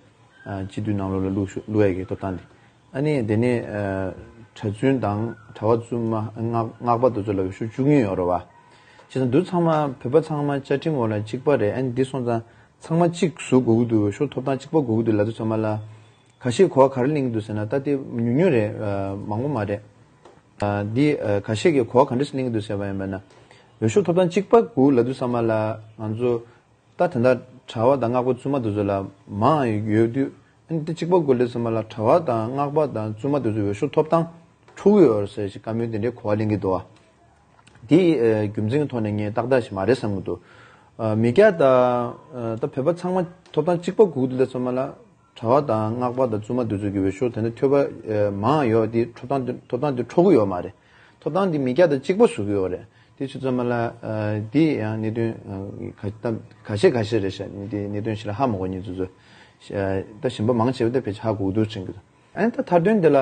སྤྱི་འཐུས་ནང་ལོགས་ལ་བླུག་བླུག་ཡ་གི་ཐོབ་ཐང་དེ། ཨ་ནི་དེ་ནས་གྲྭ་བཙུན་དང་གྲྭ་བ་བཙུན་མ་སྔགས་སྔགས་པ་དེ་ཚོ་ལ་འོས་ཤོག་བཅུ་གཉིས་ཡོད་རེད་བ། བྱས་ཙང་འདི་ཚང་མ་བོད་པ་ཚང་མ་བཅའ་ཁྲིམས་འོག་ལ་གཅིག་པ་རེད། ཨ་ནི་འདི་སོང་ཙང་ཚང་མ་གཅིག་བཟོ་དགོས་ཀྱི་འདུག་འོས་ཤོག་ཐོབ་ཐང་གཅིག་པ་དགོས་ཀྱི་འདུག་ལབ་དུས་ཙམ་པ་ལ། ཁ་ཤས་གོ་བ་ག་རེ་ལེན་གྱི་འདུག་ཟེར་ན་ད་དེ་ཉུང་ཉུང་རེད། མང་པོ་མ་རེད། འདི་ཁ་ཤས་ཀྱིས་གོ་བ་ག་འདྲ་ཞིག་ལེན་གྱི་འདུག་ཟེར་བ་ཡིན་པ་ན། འོས་ཤོག་ཐོབ་ཐང་གཅིག་པ་དགོས་ལབ་དུས་ཙམ་པ་ལ་ང་ཚོ་ད་ད་ལྟ་གྲྭ་བ་དང་སྔགས་པ་བཙུན་མ་དེ་ཚོ་ལ་མང་ཡོད་དུས་ དེ་གཅིག་པ་དགོས་ལས་ཚང་མ་ལ་གྲྭ་པ་དང་སྔགས་པ་དང་བཙུན་མ་དེ་ཚོའི་འོས་ཤོག་ཐོབ་ཐང་འཕྲོག་གི་ཡོད་རེད་ཟེར་ཞིག་བཀའ་མོལ་དེ་འདྲའི་གོ་བ་ལེན་གྱི་འདུག་བ། དེ་རྒྱུ་མཚན་གྱི་ཐོག་ནས་ངས་ཏག་ཏག་ཞིག་མ་རེད་བསམ་གྱི་འདུག་མི་སྐྱ་དང་ད་བོད་པ་ཚང་མ་ཐོབ་ཐང་གཅིག་པ་དགོས་ཀྱི་འདུག་ལས་ཚང་མ་ལ། གྲྭ་པ་དང་སྔགས་པ་དང་བཙུན་མ་དེ་ཚོ་གི་འོས་ཤོག་དེ་འདྲ་ཐོབ་པ་མང་ཡོད་དེ་ཐོབ་ཐང་དེ་ཐོབ་ཐང་དེ་འཕྲོག་གི་ཡོད་མ་རེད། ཐོབ་ཐང་དེ་མི་སྐྱ་དང་གཅིག་པ་བཟོ་གི་ཡོད་རེད། དེ་ཚོ་ཚང་མ་ལ་དེ་ཡང་གནད་དོན་ཁ་ཁ་ཤས་ཁ་ཤས་རེད་ཤག་དེ་གནད་དོན་ཞིག་ལ་ཧ་མ་གོ་མཁན་ཚོ་ཚོ་ད་གཞན་པ་མང་ཆེ་བ་དེ་ཕལ་ཆེར་ཧ་གོ་གི་འདུག་དྲན་གི་འདུག་ཨ་ནི་ད་མཐའ་དོན་དེ་ལ།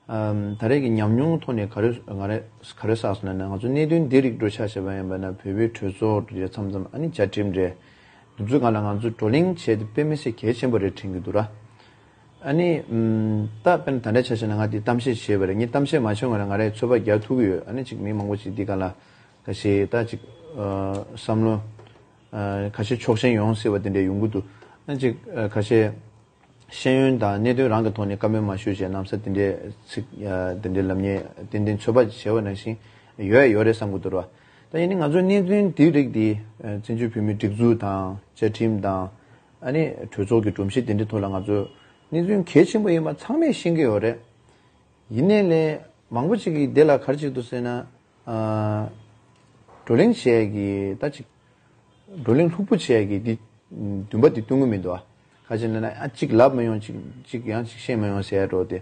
ཨམ། ད་རེས་ཀྱི་ཉམས་མྱོང་ཐོག་ནས་ག་རེ་ང་རེ་ག་རེ་བསགས་སོང་ན་ང་ཚོ་གནད་དོན་འདི་རིགས་འགྲོ་ཆ་བཞག་པ་ཡིན་པ་ན་བོད་པའི་གྲོས་ཚོགས་རེད་མཚམས་མཚམས་ཨ་ནི་བཅའ་ཁྲིམས་རེད། འདི་ཚོའི་སྒང་ལ་ང་ཚོ་བགྲོ་གླེང་བྱས་ཏེ་དཔེ་མི་སྲིད་གལ་ཆེན་པོ་རེད་དྲན་གྱི་འདུག་ར། ཨ་ནི་ཨམ། ད་དཔེར་ན་ད་ལྟའི་ཆ་བཞག་ན་ང་འདི་གཏམ་བཤད་བྱས་པ་རེད། ངས་གཏམ་བཤད་མ་བྱས་སྔོན་ལ་ང་རས་ཚོད་དཔག་རྒྱག་ཐུབ་ཀྱི་ཡོད། ཨ་ནི་ཅིག་མི་མང་པོ་ཅིག་འདི་སྒང་ལ་ཁ་ཤས་ད་ཅིག་ཨ། བསམ་བློ་ཨ། ཁ་ཤས་ཕྱོགས་ཞེན་ཡོང་སྲིད་པ་དེ་འདྲ་ཡོང་གི་འདུག་ཨ་ནི་ཅིག་ཨ། ཁ་ཤས། ཤེས་ཡོན་དང་གནད་དོན་རང་གི་ཐོག་ནས་བཀའ་མོལ་མ་ཞུས་བྱས་ནམ་ས་དེ་འདྲའི་ཚིག་དེ་འདྲའི་ལབ་མཁན་ཏན་ཏན་ཚོད་དཔག་བྱས་པ་ནང་བཞིན་ཡོད་ཡོད་རེད་བསམ་གྱི་འདུག་ར། ད་ཡིན་ནའི་ང་ཚོའི་གནད་དོན་འདིའི་རིགས་འདི་བཙན་བྱོལ་བོད་མིའི་སྒྲིག་འཛུགས་དང་བཅའ་ཁྲིམས་དང་ཨ་ནི་གྲོས་ཚོགས་ཀྱི་སྒྲོམ་གཞི་དེ་འདྲའི་ཐོག་ལ་ང་ཚོ་གནད་དོན་གལ་ཆེན་པོ་ཡིན་པ་ཚང་མས་ཤེས་ཀྱི་ཡོད་རེད། ཡིན་ནའི་ལས་མང་པོ་ཅིག་གིས་དེ་ལ་ག་རེ་བྱེད་འདུག་ཟེར་ན། ཨ། བགྲོ་གླེང་བྱེད་ཡས་ཀྱི་ད་ཅིག་བགྲོ་གླེང་ལྷུག་པོ་བྱེད་ཡས་ཀྱི་འདི་འདུན་པ་འདི་སྟོན་གྱི་མི་འདུག་ཨ། ག་ཅི་ལབ་ན་ཨ་ཅིག་ལབ་མ་ཡོང་ཅིག་ཅིག་ཡང་ཅིག་བཤད་མ་ཡོང་ཟེར་ཡ་འགྲོ་དེ།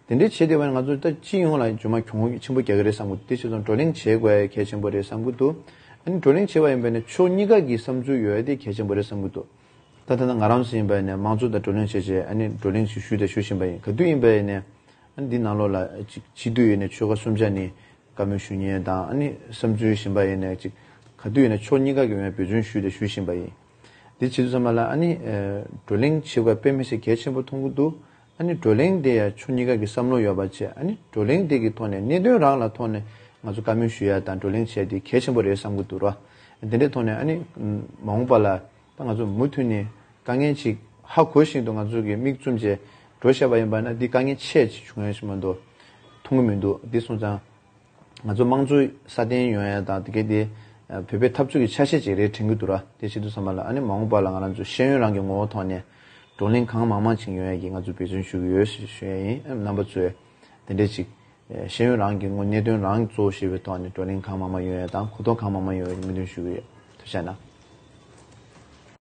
དེ་འདྲའི་བྱེད་བསྡད་པ་ནི་ང་ཚོ་ད་སྤྱི་ཡོངས་ལ་ཇོ་མ་གྱོང་ཆེན་པོ་རྒྱག་གི་རེད་བསམ་གྱི་འདུག་དེ་བྱས་ཙང་བགྲོ་གླེང་བྱེད་དགོས་ཡ་གལ་ཆེན་པོ་རེད་བསམ་གྱི་འདུག་ཨ་ནི་བགྲོ་གླེང་བྱེད་པ་ཡིན་པ་ནི་ཕྱོགས་གཉིས་ཀ་གི་བསམ་ཚུལ་ཡོད་ཡ་དེ་གལ་ཆེན་པོ་རེད་བསམ་གྱི་འདུག་ད་ད་ལྟ་ང་རང་ཚོ་ཡིན་པ་ཡིན་ནས་དམངས་གཙོ་དང་བགྲོ་གླེང་བྱས་བྱས་ཨ་ནི་བགྲོ་གླེང་ཞིག་ཞུས་དང་ཞུ་བཞིན་པ་ཡིན། ག་དུས་ཡིན་པ་ཡིན་ནས་ཨ་ནི་འདི་ནང་ལོགས་ལ་ཅིག་སྤྱི་འཐུས་ཡིན་ནས་ཆོལ་ཁ་གསུམ་ཆ་ནས་བཀའ་མོལ་ཞུ་མཁན་དང་ཨ་ནི་བསམ་ཚུལ་བཞིན་པ་ཡིན་ནས་ཅིག་ག་དུས་ཡིན་ན་ཕྱོགས་གཉིས་ཀ་གི་ངོས་འབད་བརྩོན་ཞུས་དང་ཞུ་བཞིན་པ་ཡིན། འདི་བྱེད་དུས་ཙམ་པ་ལ་ཨ་ནི་བགྲོ་གླེང་བྱེད་དགོས་དཔེ་མི་སྲིད་གལ་ཆེན་པོ་མཐོང་གི་འདུག་ཨ་ནི་བགྲོ་གླེང་དེ་ཡང་ཕྱོགས་གཉིས་ཀ་གི་བསམ་བློ་ཡོད་པ་བྱས་ཨ་ནི་བགྲོ་གླེང་དེ་གི་ཐོག་ནས་གནད་དོན་རང་ལ་ཐོག་ནས་ང་ཚོ་བཀའ་མོལ་ཞུ་ཡ་དང་བགྲོ་གླེང་བྱས་དེ་གལ་ཆེན་པོ་རེད་བསམ་གྱི་འདུག་ར། དེ་འདྲའི་ཐོག་ནས་ཨ་ནི་མ་འོངས་པ་ལ་ད་ང་ཚོ་མུ་མཐུད་ནས་དཀའ་ངལ་ཅིག་ཧ་གོ་བཞིན་དུ་ང་ཚོ་གི་མིག་བཙུམ་བྱས་འགྲོ་བཞག་པ་ཡིན་པ་ན་འདི་དཀའ་ངལ་ཆེ་ཅིག་བྱུང་ཡ་ཞིག་མ་གཏོགས་མཐོང་གི་མི་འདུག་འདི་སོང་ཙང་ང་ཚོ་དམངས་གཙོ་སྲ་བརྟན་ཡོང་ཡ་དང་དེ་གའི་དེ་བོད་པའི་འཐབ་རྩོད་ཀྱི་ཆ་ཤས་ཅིག་རེད་དྲན་གྱི་འདུག་ར། དེ་བྱེད་དུས་ཙམ་པ་ལ་ཨ་ནི་མ་འོངས་པ་ལ་ང་རང་ཚོ་ཤེས་ཡོན་རང་གི་ངོ་བོ་ཐོག་ནས་བགྲོ་གླེང་གང་མང་མང་ཅིག་ཡོང་ཡ་གི་ང་ཚོ་འབད་བརྩོན་ཞུ་གི་ཡོད་ཞུ་ཡ་ཡིན། རྣམ་པ་ཚོས་དེ་འདྲས་ཅིག་ཤེས་ཡོན་རང་གི་ངོ་གནད་དོན་རང་གཙོ་བོ་བྱས་པའི་ཐོག་ནས་བགྲོ་གླེང་གང་མང་མང་ཡོང་ཡ་དང་གོ་རྟོགས་གང་མང་མང་ཡོང་ཡ་གི་སྨོན་འདུན་ཞུ་གི་ཡོད། ཐུགས་རྗེ་གནང་།